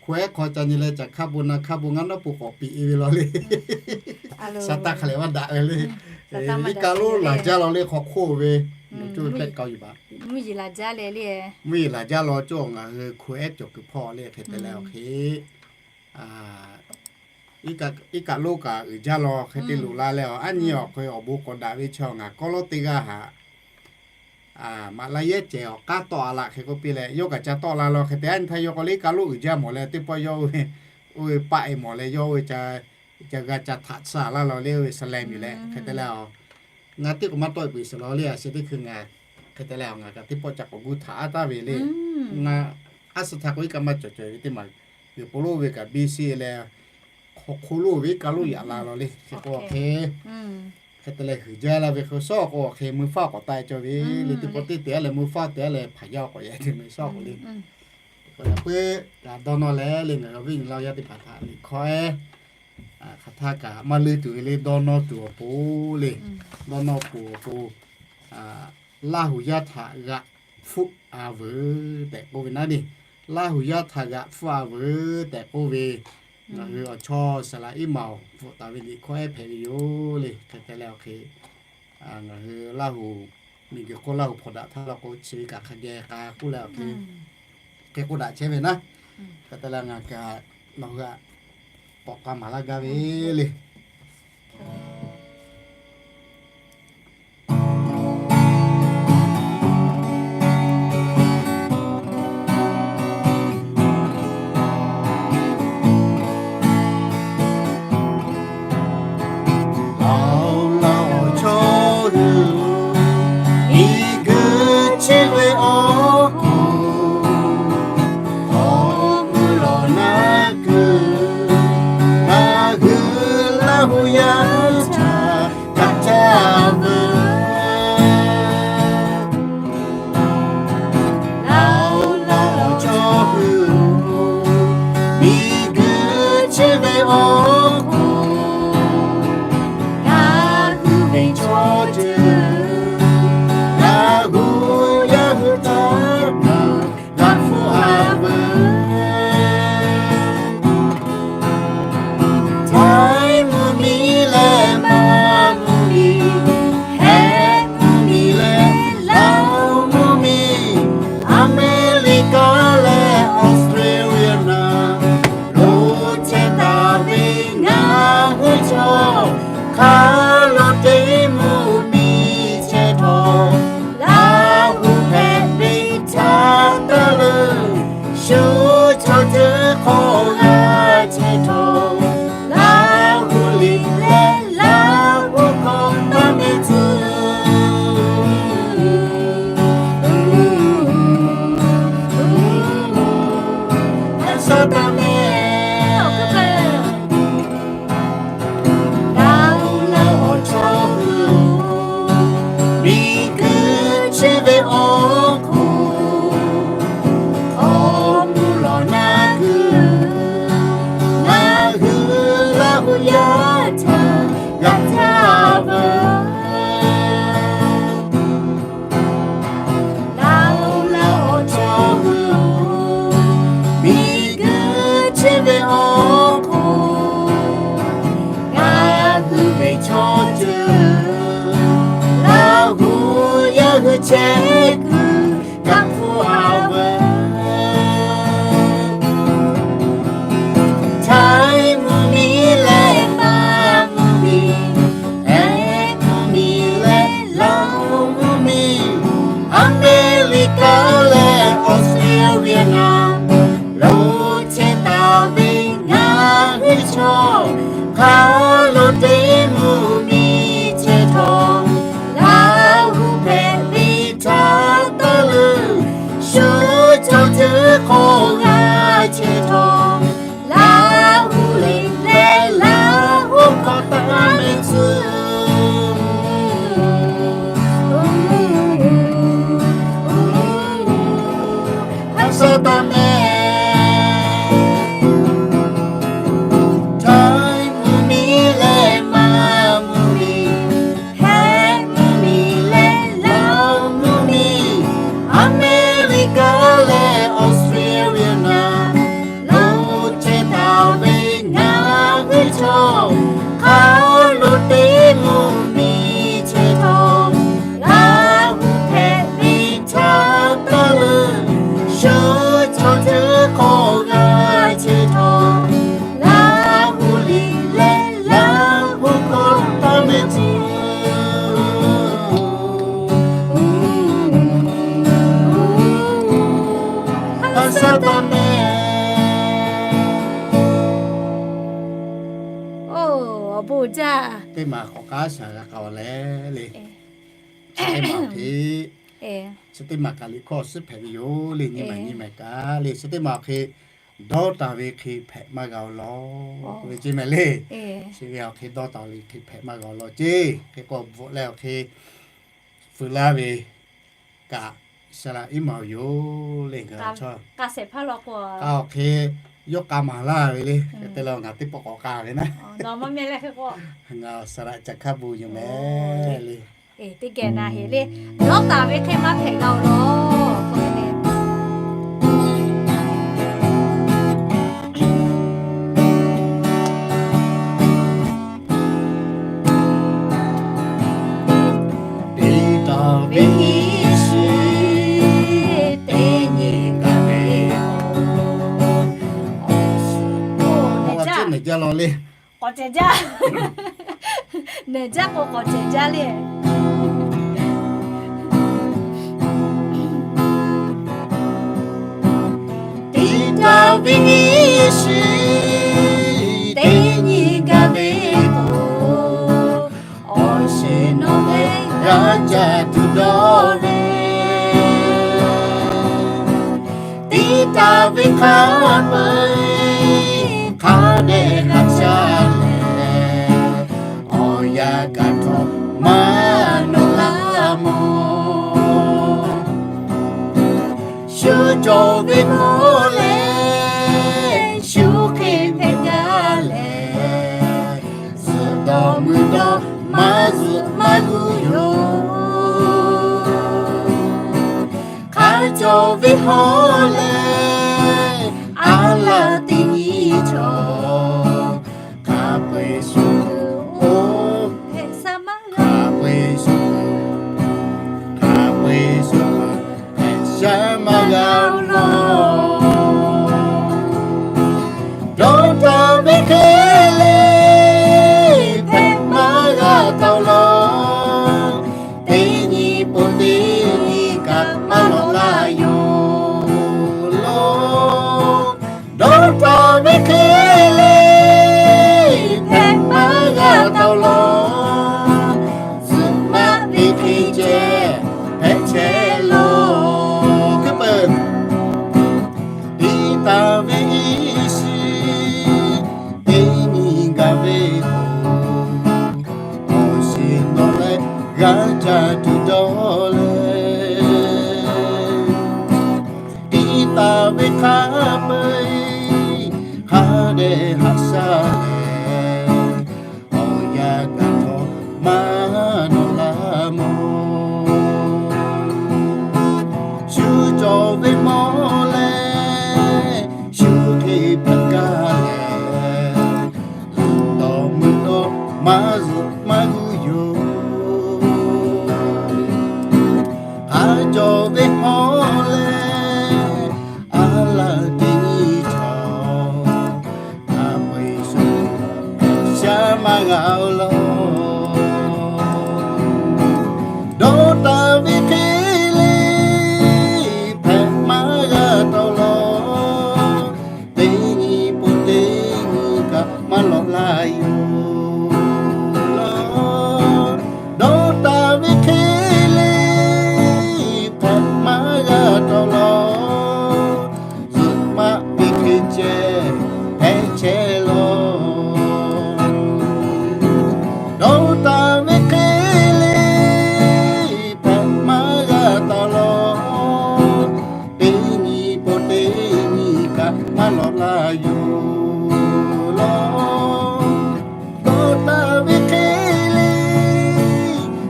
hk'o ehˉ hk'aw ca nyi leh ca hk'aˇ bon naˇ hk'aˇ bon ngaˇ nawˉ peuˬ k'awꞈ piꞈ e ve law le. Saˍtanˍ hk'a lehˬ vaˇ daꞈ ve le. Iˉ kaˆ lonˉ laˬ jaˇ law le, hk'aw hk'oˆ ve, mvuhˇ yeˬ laˬ jaˇ law cawˬ ngaˬ hui hk'o ehˉ cawˬ kuiˬ hpawˇ le hk'e te leh awˬ hk'e iˉ kaˆ lonˉ kaꞈ uiˍ jaˇ law hk'e te loꞈ la leh a, aˉ nyi awˬ hk'e awˬ bon k'awꞈ daꞈ ve chaw ngaˬ kawˉ lawˉ teˇ g'aˇ haꞈ maꞈ laˇ yehˉ cehˬ awˬ k'aˉ tawˆ a laꞈ hk'e k'oˆ piˇ leh, yawˇ kaꞈ ca tawˆ la law hk'e te, aˉ nyi htaˇ yawˇ k'o le iˉ kaˆ lonˉ uiˍ jaˇ mawˬ leh teˇ pawˆ yawˇ oˇ ve paˆ e mawˬ leh yawˇ oˇ ve ca g'a ca htaꞈ tsuhˇ laˇ law le, oˇ ve saˍ leh miˬ leh hk'e te leh a, ngaˬ teˇ k'o maˇ tawˆ e peuˬ suhˍ law le, a sheh teˇ hkui ngaˬ hk'e te leh a ngaˬ kaꞈ teˇ pawˆ ca k'awꞈ gu htaꞈ aˉ taˍ ve le. Ngaˬ aˉ suh htaˇ k'o iˉ kaˆ maˇ cawˬ cawˬ ve teˇ maˬ g'uiˬ po lonˉ ve kaꞈ biˇ sheˆ leh, hk'aw hk'oˆ lonˉ ve iˉ kaˆ lonˉ yaꞈ la law le hk'e k'o awˬ hk'e hk'e te leh huiˍ jaˇ la ve hk'e shawˉ k'o awˬ hk'e mui faˇ k'awꞈ ta e cawˬ ve le. Teˇ pawˆ teˇ te aˉ leh mui faˇ te aˉ leh hpaˍ yaˇ k'awꞈ yaꞈ te mui shawˉ k'o le. K'o yaꞈ puiˉ kaꞈ dawˇ nawˇ leh le ngaˬ hui awˬ viˉ nyi laˇ yaˇ teˇ hpaˍ htaꞈ liꞈ hkawˇ ehˉ hk'aˬ htaˇ kaꞈ maˇ leuˉ tuˬ ve le dawˇ nawˇ tuˬ awˬ pon le, dawˇ nawˇ tuˬ awˬ pon Laˇ huˍ yaˇ htaꞈ g'aꞈ hpfuhˆ a veuˬ tehꞈ k'oˆ ve naˉ le. Laˇ huˍ yaˇ htaꞈ g'aꞈ hpfuhˆ a veuˬ tehꞈ k'oˆ ve, ngaˬ hui awˬ chawˇ saˍ laꞈ iˉ maˬ awˬ bvuhꞈ taˍ ve liꞈ hkawˇ ehˉ hpehꞈ ve yoˬ le. Hk'e te leh awˬ hk'e ngaˬ hui Laˇ huˍ miˬ guiˬ hk'oˆ Laˇ huˍ hpawnˬ daꞈ htaˇ law k'o chi ve kaꞈ hk'a geh k'a k'oˆ leh awˬ hk'e hk'e k'oˆ daꞈ chehˇ ve naˉ. Hk'e te leh ngaˬ kaꞈ nawˬ hui htaꞈ k'awꞈ k'a maˍ laˇ gaˇ ve le. Laˇ huˍ laˇ awˬ chawˇ hui, miˬ guiˬ chi ve awˬ hk'oˆ, awˬ mvuhˇ lawˬ naˉ kuiˬ, ngaˬ hui Laˇ huˍ yaˇ htaꞈ g'aꞈ caˇ veuˬ. Laˇ huˍ laˇ awˬ chawˇ hui, miˬ guiˬ chi ve awˬ hk'oˆ, ngaˬ hui ve chaw ceuˬ, Laˇ huˍ yaˇ hui htaꞈ g'aꞈ hpfuhˆ a veuˬ. Htaiˍ mvuhˇ miˬ leh Manˇ mvuhˇ miˬ, Heh mvuhˇ miˬ leh Laˇ huˍ mvuhˇ miˬ, Aˍmeˍriˆkaˍ leh Australia naˍ, lo chehˇ taˍ ve ngaˬ hui chaw, hk'a lo teˇ mvuhˇ miˬ chehˇ htawˇ, Laˇ huˍ hpehꞈ ve htaꞈ taˇ leuˬ, shu chaw ceuˬ hk'aw g'a chehˇ htawˇ, Laˇ huˍ liꞈ leh Laˇ huˍ hkawˇ taˇ mehˍ tcuh. Haꞈ shaˉ taˇ mehˍ. Laˇ huˍ laˇ awˬ chawˇ hui, miˬ guiˬ chi ve awˬ hk'oˆ, awˬ mvuhˇ lawˬ naˉ kuiˬ, ngaˬ hui Laˇ huˍ yaˇ htaꞈ g'aꞈ caˇ veuˬ. Laˇ huˍ laˇ awˬ chawˇ hui, miˬ guiˬ chi ve awˬ hk'oˆ, ngaˬ hui ve chaw ceuˬ, Laˇ huˍ yaˇ hui chehˇ kuiˬ g'aꞈ hpfuhˆ a veuˬ. Htaiˍ mvuhˇ miˬ leh Manˇ mvuhˇ miˬ, Heh mvuhˇ miˬ leh Laˇ huˍ mvuhˇ miˬ, Aˍmeˍriˆkaˍ leh Australia naˍ, lo chehˇ taˍ ve ngaˬ hui chaw, hk'a lo teˇ mvuhˇ miˬ chehˇ htawˇ, Laˇ huˍ hpehꞈ ve htaꞈ taˇ leuˬ, shu chaw ceuˬ hk'aw g'a chehˇ htawˇ, Laˇ huˍ liꞈ leh Laˇ huˍ hkawˇ taˇ mehˍ tcuh. Haꞈ shaˉ taˇ mehˍ. teˇ maˬ k'awꞈ k'aˉ shaˍ g'a k'aw leh le. Chi teˇ maˬ hk'e, chi teˇ maˬ kaꞈ liꞈ hkawˇ awˬ suhˉ hpehꞈ ve yoˬ le. Nyi maˬ nyi maˬ kaꞈ le, chi teˇ maˬ awˬ hk'e dawˇ taˍ ve hk'e hpehꞈ maˇ g'a-o law ve ceˇ mehˍ le. Chi ve awˬ hk'e dawˇ taˍ ve hk'e hpehꞈ maˇ g'a-o law ceˇ. Hk'e k'o bvuhꞈ leh awˬ hk'e fuiˍ laˇ ve kaꞈ, saˍ laꞈ iˉ maˬ-oˬ yoˬ le. Ngaˬ k'a awˬ hk'e yawˇ k'a maˍ laˇ ve le. Hk'e te leh ngaˬ teˇ pawˆ k'awꞈ k'a ve naˉ, ngaˬ saˍ laꞈ ca hkaˇ bon yoˬ mehˍ le. Teˇ geh na heˍ le, dawˇ taˍ ve hk'e maˇ hpehꞈ g'a-o law. Teˇ taw ve iˉ shiˍ teˇ nyi gaˬ ve, awˬ suhˍ k'o nehˬ jaˇ law le. K'awꞈ cehˬ jaˇ. Nehˬ jaˇ k'o k'awꞈ cehˬ jaˇ le. Teˇ taw ve iˉ shiˍ teˇ nyi gaˬ ve k'o, awˬ shiˍ nawˬ leh g'a ca tuˬ dawˇ ve. Teˇ taw ve hk'a peu-eˬ hk'a dehꞈ haꞈ shaˉ leh, awˬ yanˇ kaꞈ htawˇ maˇ nawꞈ laˇ mawˬ. Shu cawˬ ve mawˬ leh, shu hk'e hpehꞈ gaˇ leh, zuhꞈ dawˬ mui dawˬ maˇ zuhꞈ maˇ g'uˇ yoˬ. Hk'a cawˬ ve hawˉ leh, a laˇ teˇ nyi chaw, hk'a peu-eˬ shu oˇ hpehꞈ shaˉ maˇ g'a, hk'a peu-eˬ shu, hk'a peu-eˬ shu hpehꞈ shaˉ maˇ g'a-o law. Dawˇ taˍ ve hk'e le hpehꞈ maˇ g'a taw law. Teˇ nyi pon teˇ nyi kaꞈ maˇ lawꞈ laˇ yoˬ law. Dawˇ taˍ ve hk'e le hpehꞈ maˇ g'a taw law. Zuhꞈ maꞈ ve hk'e ceh hpehꞈ chehˇ law. Teˇ taw ve iˉ shiˍ teˇ nyi gaˬ ve k'o, awˬ shiˍ nawˬ leh g'a ca tuˬ dawˇ leh, teˇ taw ve hk'a peu-eˬ hk'a dehꞈ haꞈ shaˉ leh, awˬ yanˇ kaꞈ htawˇ maˇ nawꞈ laˇ mawˬ. Shu cawˬ ve mawˬ leh, shu hk'e hpehꞈ gaˇ leh, zuhꞈ dawˬ mui dawˬ maˇ zuhꞈ maˇ g'uˇ yoˬ. Hk'a cawˬ ve hawˉ leh, a laˇ teˇ nyi chaw, hk'a peu-eˬ shu hpehꞈ shaˉ maˇ g'a-o law. Dawˇ taˍ ve hk'e le hpehꞈ maˇ g'a taw law. Teˇ nyi pon teˇ nyi kaꞈ maˇ lawꞈ laˇ yoˬ law. Dawˇ taˍ ve hk'e le hpehꞈ maˇ g'a taw law. Zuhꞈ maꞈ ve hk'e ceh hpehꞈ chehˇ law. Dawˇ taˍ ve hk'e le hpehꞈ maˇ g'a taw law. Teˇ nyi pon teˇ nyi kaꞈ maˇ lawꞈ laˇ yoˬ law. Dawˇ taˍ ve hk'e le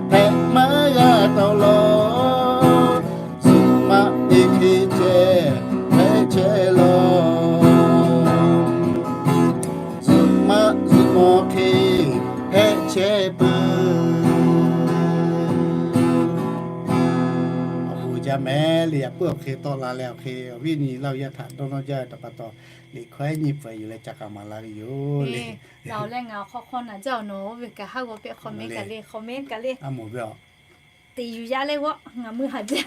hpehꞈ maˇ g'a taw law. Zuhꞈ maꞈ ve hk'e ceh hpehꞈ chehˇ law. Zuhꞈ maꞈ zuhꞈ mawˬ hk'e hpehꞈ chehˇ peuˬ. Awˬ bon jaˇ mehˍ le. Yaꞈ puiˉ awˬ hk'e tawˆ la leh awˬ hk'e awˬ viˉ nyi laˇ ve yaˇ htaꞈ dawˇ nawˇ jaˇ ve htaꞈ pa taw, liꞈ hkawˇ ehˉ nyi pfuhˍ yuˬ leh ca k'a maˍ la ve yoˬ le. Leh ngaˬ awˬ hk'aw hk'aw naˬ jaˇ awˬ nawˬ oˇ ve kaꞈ haˉ g'aw pehˆ, k'awꞈ mehˉ kaꞈ le, k'awꞈ mehˉ kaꞈ le. A moˍ ve a, teꞈ yuˬ yaˇ leh g'awˇ ngaˬ mui haˍ jaˇ.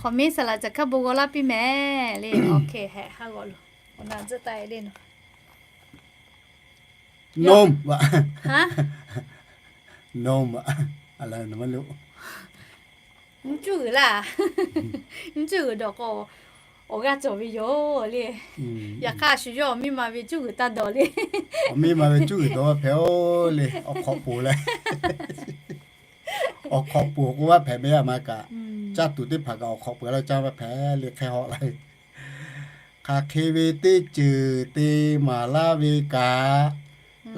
K'awꞈ mehˉ saˍ laꞈ caˬ hkaˇ bon g'aw laˇ piˇ mehˍ le. Awˬ hk'e hehꞈ haˉ g'aw loˬ. Nom, nom, a le, nyi cuˇ g'uiˬ laˇ, nyi cuˇ g'uiˬ dawˬ k'o, awˬ g'aˇ cawˬ ve yoˬ le. Yaꞈ hk'aˇ shu yawˇ awˬ miˇ ma ve cuˇ g'uiˬ taˇ dawˬ le. Awˬ miˇ ma ve cuˇ g'uiˬ dawˬ hpehꞈ-o le, awˬ hk'awꞈ poˬ leh, awˬ hk'awꞈ poˬ k'o maˇ hpehꞈ meh a ma kaꞈ, caˇ tuˬ teˇ hpaˍ kaꞈ awˬ hk'awꞈ poˬ leh caˇ maˇ hpehꞈ le hk'e haw la ve. Hk'aˬ hk'e ve teˇ ceuˬ te maˍ laˇ ve kaꞈ,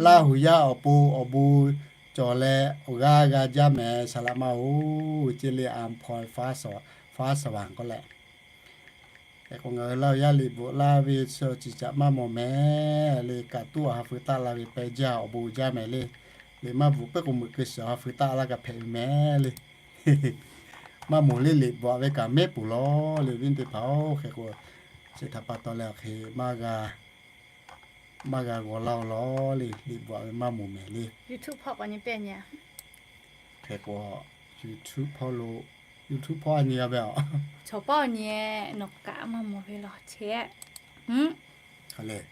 Laˇ huˍ yaˇ awˬ pon awˬ bon cawˬ leh awˬ g'aˇ g'a jaˇ mehˍ, saˍ laꞈ ma-oˬ, ceˇ le, I'm Paul Fa Saˍ, Fa Saˍ Vaˍ k'oˆ leh, hk'e k'o ngaˬ hui Laˇ huˍ yaˇ liꞈ bvuhꞈ laˇ ve chi awˬ ceuˬ caꞈ maˇ mawˬ mehˍ le, kaꞈ tuˉ awˬ ha feu taˆ la ve peh jaˇ awˬ bon jaˇ mehˍ le. Liꞈ maˇ bvuhꞈ peuˬ k'o meuꞈ keu shiˍ awˬ ha feu taˆ laˇ kaꞈ hpehꞈ ve mehˍ le. Maˇ mawˬ le, liꞈ bvuhꞈ ve kaꞈ mehˉ peuˬ lawˬ le, viˉ teˇ hpaˍ-oˬ. Hk'e k'o, chi htaꞈ pa taw leh awˬ hk'e maˇ g'a, maˇ g'a g'aw laˇ-o lawˬ le, liꞈ bvuhꞈ ve maˇ mawˬ mehˍ le. Hk'e k'o, YouTube hpawˇ lo, YouTube hpawˇ a nyi g'a ve a. Chaw paˇ nyi, nawˬ kaꞈ maˇ mawˬ ve lawˬ che. Nawˬ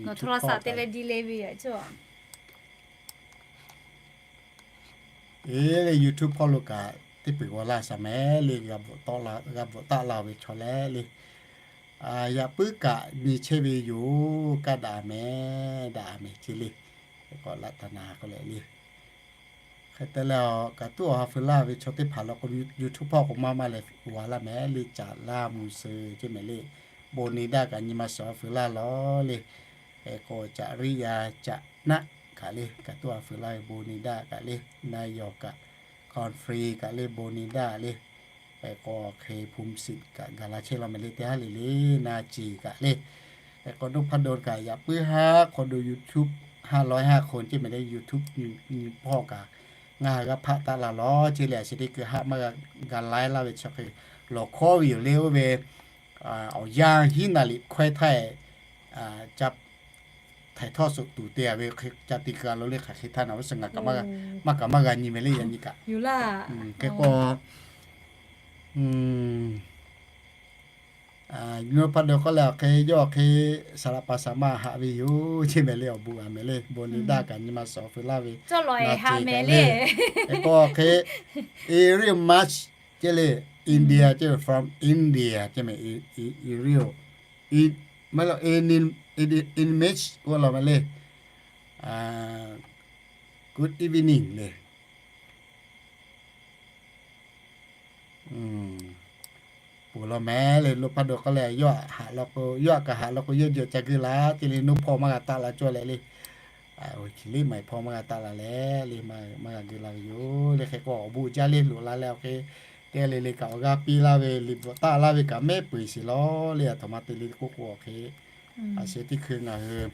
htawˇ la saˍ te leh di le ve yoˬ ceˇ. Eˬ le, YouTube hpawˇ lo kaꞈ teˇ peuˬ g'aw laˇ shaˍ mehˍ le, g'a bvuhꞈ taˆ la ve chaw leh le. Yaꞈ puiˉ kaꞈ nyi chehˇ ve yoˬ, kaˇ daꞈ mehˍ, daꞈ mehˍ ceˇ le. Hk'e k'o laꞈ taˍ na k'oˆ leh le. Hk'e te leh, kaꞈ tuˉ awˬ ha feu laˇ ve chaw teˇ hpaˍ law k'o, YouTube hpawˇ k'o maˇ maˇ leh g'aw laˇ mehˍ le, caꞈ laˇ mvuh suh ceˇ mehˍ le. Bon ni daˇ kaꞈ nyi ma suhˍ awˬ ha feu laˇ lawˬ le. Hk'e k'o, caꞈ riˇ yaˇ caꞈ naˆ kaꞈ le, kaꞈ tuˉ awˬ ha feu laˇ ve bon ni daˇ kaꞈ le, na yawˬ kaꞈ, country kaꞈ le, bon ni daˇ le. Hk'e k'o, hk'e hpu siˍ kaꞈ gaˬ la chehˇ law mehˍ le, teˇ haˉ le le, na ciˍ kaꞈ le. Hk'e k'o, Nohpado kaꞈ yaꞈ puiˉ haˉ hk'aw do YouTube haˉ lawˉ haˉ hk'aw ceˇ mehˍ le, YouTube nyi hpawˇ kaꞈ ngaˬ ha g'a hpaˆ taˆ la lawˬ ceˇ le, a shi teˇ keu haˆ maˇ g'a laiˉ laˇ ve chi hk'e lawˬ hkawˉ ve yoˬ le, oˇ ve awˬ yanˇ hiˉ naˍ liꞈ hkawehˇ htaˇ, ca htaiˍ htawˇ suhˍ tuˬ te a ve hk'e ca te keu a lo le, hk'aˬ hk'e htaˇ na ve suh ngaˬ kaꞈ maˇ kaꞈ maˇ g'a nyi mehˍ le, yaꞈ nyi kaꞈ. Hk'e k'o, Nohpado k'oˆ leh, awˬ hk'e yawˇ hk'e saˍ laꞈ pa saˍ ma haꞈ ve yoˬ ceˇ mehˍ le, awˬ bon a mehˍ le, bon ni daˇ kaꞈ nyi ma suhˍ awˬ feu laˇ ve, na ciˍ kaꞈ le. Hk'e k'o, hk'e Ariel March ceˇ le, India ceˇ, from India ceˇ mehˍ, Ariel, maˇ heˆ lo, Animage k'oˆ law mehˍ le. Good evening le. Peuˬ law mehˍ le, Nohpado k'oˆ leh, yawˇ aꞈ haꞈ law k'o, yawˇ aꞈ kaꞈ haꞈ law k'o, yawˇ jehˬ ca geu la ceˇ le, noˉ hpawˇ maˇ g'a taˆ la cawˇ leh le. Awˬ chi liˇ maˬ hpawˇ maˇ g'a taˆ la leh le, maˇ g'a geu la ve yoˬ le. Hk'e k'o, awˬ bon jaˇ le, loꞈ la leh awˬ hk'e teˇ g'aˇ le le kaꞈ awˬ g'aˇ piˇ laˇ ve, liꞈ bvuhꞈ taˆ laˇ ve kaꞈ mehˉ peu eˬ sheˍ lawˬ le, a htoꞈ ma te le k'oˆ k'o, awˬ hk'e a sheh teˇ hkui ngaˬ hui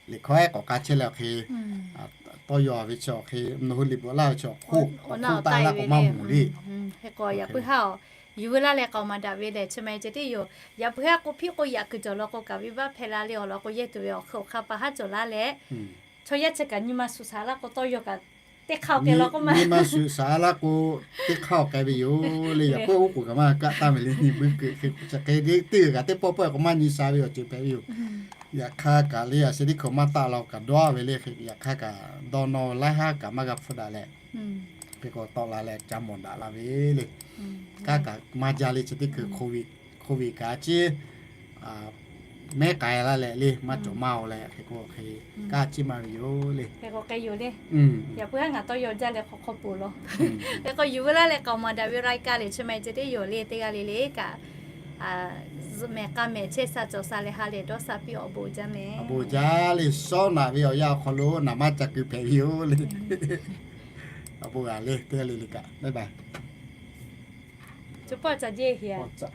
liꞈ hkawehˇ e k'awꞈ k'ai chehˇ leh awˬ hk'e, tawˇ yaw ve chi awˬ hk'e, nawˬ hui liꞈ bvuhꞈ laˇ ve chi awˬ hk'oˆ, awˬ hk'oˆ taˆ laˇ k'o maˇ mawˬ le. Hk'e k'o, yaꞈ puiˉ haˉ-oˬ, yuˬ veu laˇ leh k'aoˍ maˍ daꞈ ve lehˬ, chi ma e ceh tiˉ yoˬ. Yaꞈ puiˉ haˉ k'oˆ hpiˆ k'oˆ yaꞈ kuiˬ cawˬ law k'o, kaꞈ venˇ baˆ hpehˇ la le awˬ lawn k'o, yehˇ tuˬ ve awˬ hk'e awˬ hk'a pa haˉ cawˬ laˇ leh, chaw yaˇ chi kaꞈ nyi ma suhˍ shaˍ laˇ k'o, tawˇ yaw kaꞈ teˇ hk'aˇ k'ai law k'oˆ ma. Nyi ma suhˍ shaˍ laˇ k'o, teˇ hk'aˇ k'ai ve yoˬ le. Yaꞈ puiˉ oˉ k'oˍ kaꞈ maˇ kaˆ taˇ ve le, nyi buiˇ keu hk'e k'o, chi hk'e teˇ g'aˇ teˇ pawˆ pawˆ k'o maˇ nyi sha ve awˬ ceuˬ hpehꞈ ve yoˬ. Yaꞈ hk'aˇ kaꞈ le, a sheh teˇ hkui maˇ taˆ la kaꞈ dawˇ ve le. Yaꞈ hk'aˇ kaꞈ dawˇ nawˇ laiˉ haˉ kaꞈ maˇ g'a hpfuhˇ daꞈ leh, hk'e k'o tawˆ la leh ca mawˬ daꞈ la ve le. Kaˇ kaꞈ maˇ jaˇ le, chi teˇ hkui COVID, COVID kaꞈ a ciˉ mehˉ k'ai laˇ leh le, maˇ cawˬ maˇ-oˬ leh, hk'e k'o hk'e kaˇ ciˉ maˇ ve yoˬ le. Hk'e k'o k'ai yoˬ le. Yaꞈ puiˉ haˉ ngaˬ tawˇ yaw jaˇ leh hk'aw hk'aw peuˬ law. Hk'e k'o yuˬ veu laˇ leh k'aoˍ maˍ daꞈ ve รายการ lehˬ, chi ma e ceh tiˉ yoˬ le, teˇ g'aˇ le le kaꞈ mehˍ k'a mehˍ chehˇ sha cawˬ sha leh ha lehˬ dawˇ sha piˇ awˬ bon jaˇ mehˍ. Awˬ bon jaˇ le, shawˉ naꞈ ve awˬ yanˇ awˬ hk'aw lo naˍ manˇ ca keu hpehꞈ ve yoˬ le. Awˬ bon g'a le, teˇ g'aˇ le le kaꞈ, bye bye. Chi pawˆ ca jeˇ heˍ a.